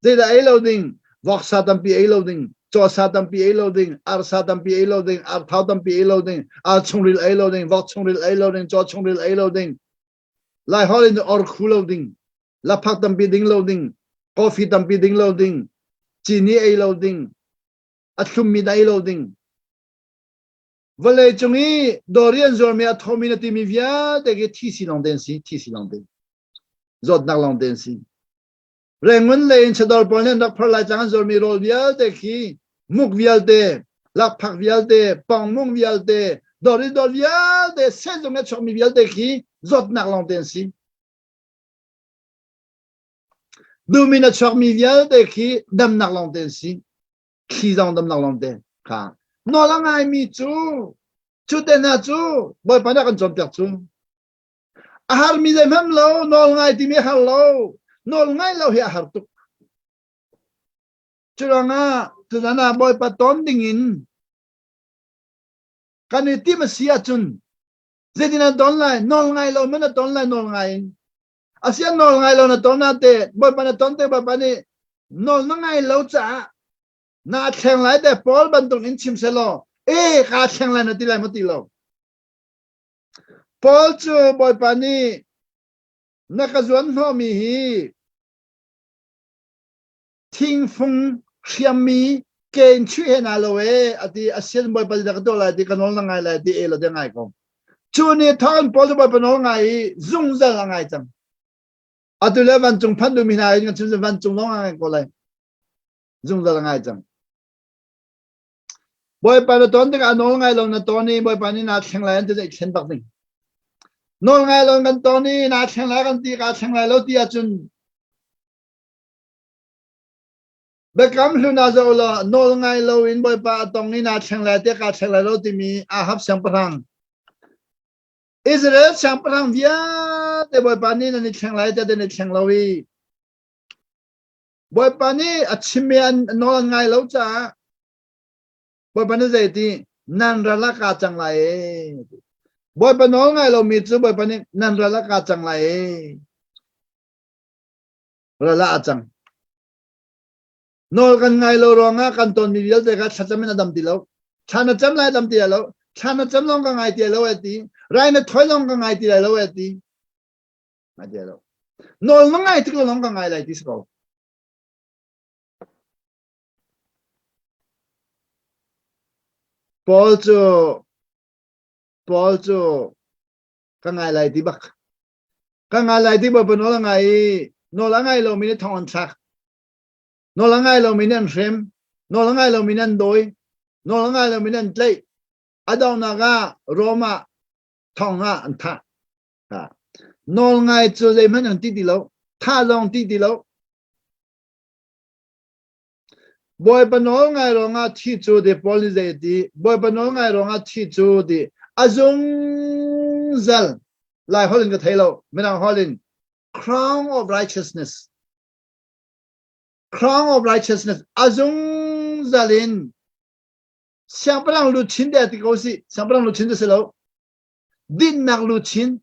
Zeidah ei lo ding? Voksa tampi ei lo ding, cawsa tampi ei lo ding, arsa tampi ei lo ding, arthau tampi ei lo ding, ar chungril ei lo ding, vok chungril ei lo ding, caw chungril ei lo ding. Lai hol in or khu lo ding, laphak tampi ding lo ding, coffee tampi ding lo ding, cini ei lo ding, a thlummi da ei lo ding. Vawlei cung i dawri an zuarmi a thomi na timi vialte khi thi si lawng te an si, thi si lawng te. Zawtnak lawng te an si. Rengun lei in chadawr pawl nih an rak phor lai cang an zuarmi rawl vialte khi muk vialte, lakphak vialte, pongmung vialte, dawr i dawr vialte, sehzung a chuakmi vialte khi zawtnak lawngte an si. Dum in a chuakmi vialte khi damnak lawngte an si. Thli zong damnak lawngte kha. Nawl a ngaimi cu, cu te hna cu Bawipa nih a kan cawnpiak cu. A harmi zeihmanh lo, nawl ngai timi a har lo. Nawl ngai lo hi a har tuk. Curuangah tuzan ah Bawipa tawn dingin kan i tim a si ahcun zeitin na ton lai? Nawl ngai lo man na ton lai nawl ngai in. Asian nawl ngai lo na ton ah te Bawipa na ton te Bawipa nih nawl na ngai lo caah naa thleng lai te Paul bantuk in chim selaw e kaa thleng lai na ti lai maw ti lo. Paul cu Bawipa nih na ka zuan hnawhmi hi thingfung hriammi ke in chuih he naa lo e a ti asian Bawipa nih ka tuah lai ti ka nawl na ngai lai ti e lo te ngai ko. Cu ni thawng Paul cu Bawipa nawl ngai i zungzal a ngai cang. Atu le vancung phanh duhmi hna in kan chim vancung lawng a ngai ko lai. Zungzal a ngai cang. Bawipa na ton tikah nawl ngai lo na ton i Bawipa nih naa thleng lai an ti i thlen bak ding. Nawl ngai lo kan ton i naa thleng lai kan ti kaa thleng lai lo ti ahcun biakam hlun ah zoh law nawl ngai lo in Bawipa a tong i naa thleng lai tiah kaa thleng lai lo timi Ahab siangpahrang Israel siangpahrang vialte Bawipa nih nan i thleng lai tiah nan i thleng lo i Bawipa nih a chimmi an nawl an ngai lo caah Bawipa nih zei ti nan ral ah kaa cang lai e. Bawipa nawl ngai lomi cu Bawipa nih nan ral ah kaa cang lai e. Ral ah a cang. Nawl kan ngai lo ruangah kan tonmi vialte kha thlacam in a dam ti lo. Thla na cam lai dam ti lai lo. Thla na cam lawng ka ngai ti lo e ti. Rai na thawi lawng ka ngai ti lai lo e ti. Ngai ti lai lo. Nawl na ngai tik lo lawng ka ngai lai ti si ko. Paul cu Paul cu ka ngai lai ti bak. Ka ngai lai ti bak nawl a ngai i nawl a ngai lomi nih thong an thlak. Nawl a ngai lomi nih an hrem. Nawl a ngai lomi nih an dawi. Nawl a ngai lomi nih an tlaih. A donghnak ah Rom ah thong ah an thah. Nawl ngai cu zeihmanh an ti ti lo. Tha zong ti ti lo. Bawipa nawl ngai ruangah thi cu ti Paul nih zei a ti? Bawipa nawl ngai ruangah thi cu ti a zungzal Lai holh in ka thei lo Mirang holh in crown of righteousness crown of righteousness a zungzal in siangpahrang luchin te ti ko si siangpahrang luchin ti si lo dinnak luchin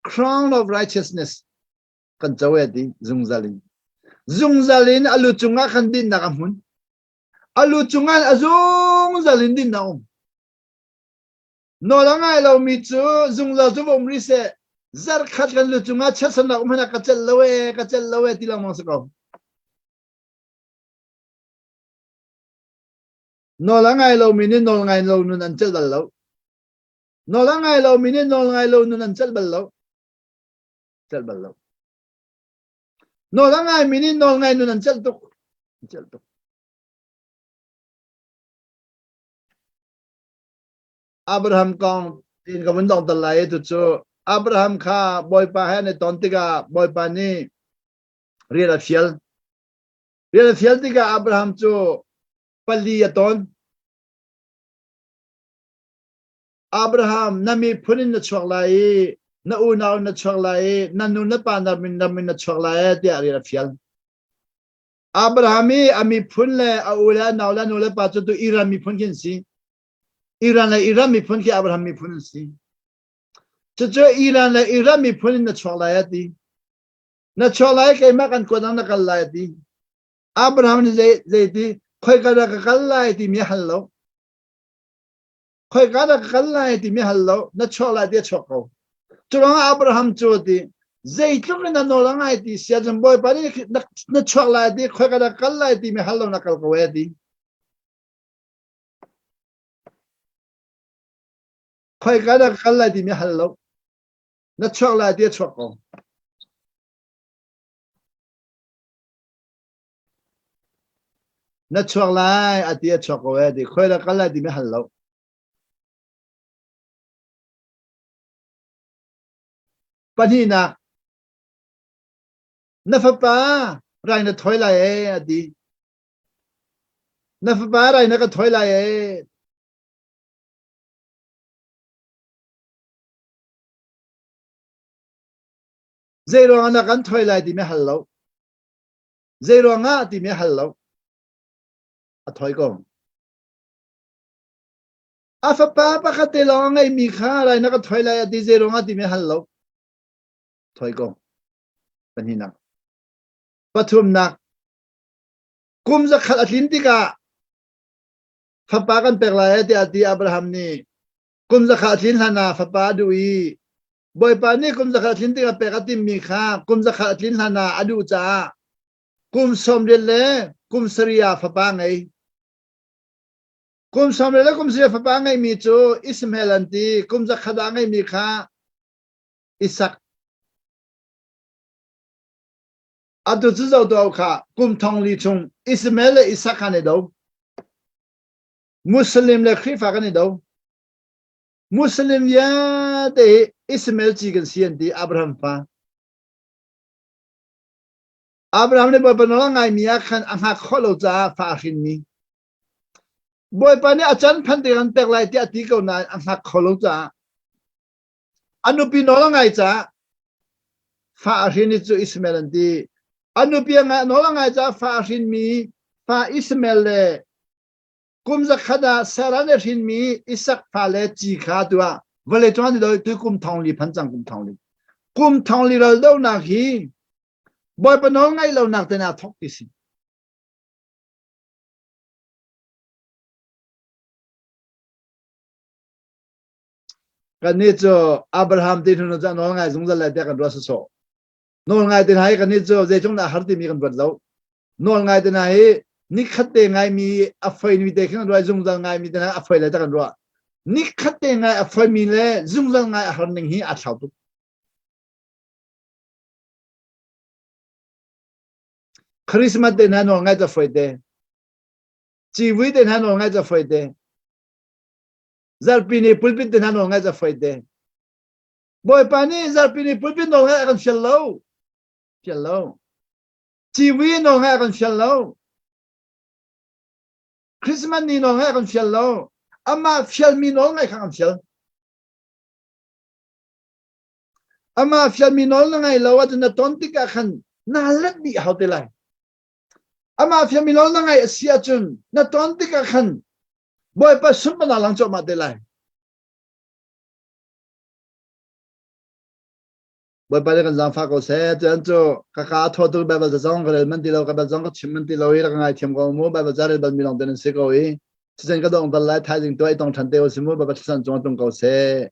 crown of righteousness kan co e ti zungzal in zungzal in a lu cungah khan dinnak a hmun a lu cungah a zungzal in dinnak um nawl a ngai lomi cu zungzal cu um rih seh zarkhat kan lu cungah chiatsannak um hmanh ka celh lo e ka celh lo e ti lengmang si ko nawl a ngai lomi nih nawl ngai lo nun an celh bal lo nawl a ngai lomi nih nawl ngai lo nun an celh bal lo celh bal lo. Nawl a ngaimi nih nawl ngai nun an celh tuk. An celh tuk. Abraham kong tin ka vun dong tal lai tu cu Abraham kha Bawipa he an i ton tikah Bawipa nih rian a fial. Rian a fial tikah Abraham cu pali a ton. Abraham, na miphun in na chuak lai i na unau in na chuak lai i na nu na pa ram in ram in na chuak lai tiah rian a fial. Abraham i a miphun le a u le a nau le a nu le pa cu tu Iran miphun khi an si. Iran le Iran miphun khi Abraham miphun an si. Cucu Iran le Iran miphun in na chuak lai a ti. Na chuak lai keimah kan kuat na kal lai a ti. Abraham nih zei zei ti khoika dah ka kal lai timi a hal lo. Khoika dah ka kal lai timi hal lo, na chuak lai ti a chuak ko. Curuangah Abraham cu a ti, zeitluk in na nawl a ngai ti si ahcun Bawipa nih na chuak lai ti khoika dah kal lai timi hal lo na kal ko e ti. Khoika dah kal lai timi hal lo. Na chuak lai ti a chuak ko. Na chuak lai a ti a chuak ko e ti khoi la kal lai timi hal lo. Pahnihnak na fapa rai na thawi lai e a ti. Na fapa rai na ka thawi lai e. Zei ruangah na kan thawi lai timi hal lo. Zei ruangah timi a hal lo. A thawi ko. A fapa pakhat te lawng a ngeimi kha rai na ka thawi lai a ti zei ruangah timi a hal lo. Thawi ko. Pahnihnak. Pathumnak. Kum zakhat a tlin tikah fapa kan pek lai tiah ti Abraham nih kum zakhat a tlin hlan ah fapa a duh i Bawipa nih kum zakhat a tlin tikah pek a timmi kha kum zakhat a tlin hlan ah a duh caah kum 80 le kum sarih ah fapa ngei. Kum 80 le kum sarih fapa ngeimi cu Ishmael an ti. Kum zakhat ah ngeimi kha Isak. Atu cu zoh tuah kha kum thong li chung Ishmael le Isak kha an i do. Muslim le Khrihfa kan i do. Muslim vialte hi Ishmael ci kan si an ti Abraham fa. Abraham nih Bawipa nawl a ngaimi ah khan a hngak khawh lo caah fa a hrinmi. Bawipa nih a can phan te kan pek lai tiah a ti ko nain a hngak kho lo caah a nupi nawl a ngai caah fa a hrin i cu Ishmael an ti. A nupi a nawl a ngai caah fa a hrinmi fa Ishmael le Kum zakhat ah Sarah nih hrinmi Isak fale ci kha tu ah vawlei cung an i tu kum thong li phan cang kum thong li. Kum thong li ral donak hi Bawipa nawl ngaih lonak te na thok ti si. Kannih cu Abraham ti hnu cu nawl ngai zungzal lai tiah kan ruah sawsawh. Nawl ngai te hna hi kannih cu zeitluk dah har timi kan ruat lo. Nawl ngai te hna hi nikhat te ngaimi a foimi te khin ruah zungzal ngaimi te hna a foi lai ta kan ruah. Nikhat te ngai a foimi le zungzal ngai a har ning hi a thlau tuk. Christmas te hna nawl ngai ta foi te. Civui te hna nawl ngai ta foi te. Zarpi ni pulpit te hna nawl ngai ta foi te. Bawipa nih zarpi ni pulpit nawl ngai a kan fial lo. Fial lo. Civui nawl ngaih a kan fial lo. Christmas ni nawl ngaih a kan fial lo. Amah fialmi nawl ngaih kha kan fial. Amah fialmi nawl na ngai lo ahcun na ton tikah khan naa let dih hau te lai. Amah fialmi nawl na ngaih a si ahcun na ton tikah khan Bawipa sunparnak lang cuahmah te lai. Bawipa nih kan zaangfah ko seh. Tuan cu ka ka thaw tuk Bible ca zong ka rel man ti lo, ka bel zong ka chim man ti lo i rak ngai thiam ko mu. Bible ca rel bal mi lawng te nan si ko i. Cucun ka dong bal lai thaizing tuah i tong ṭhan te u si mu. Bawipa thlasan cung tung ko seh.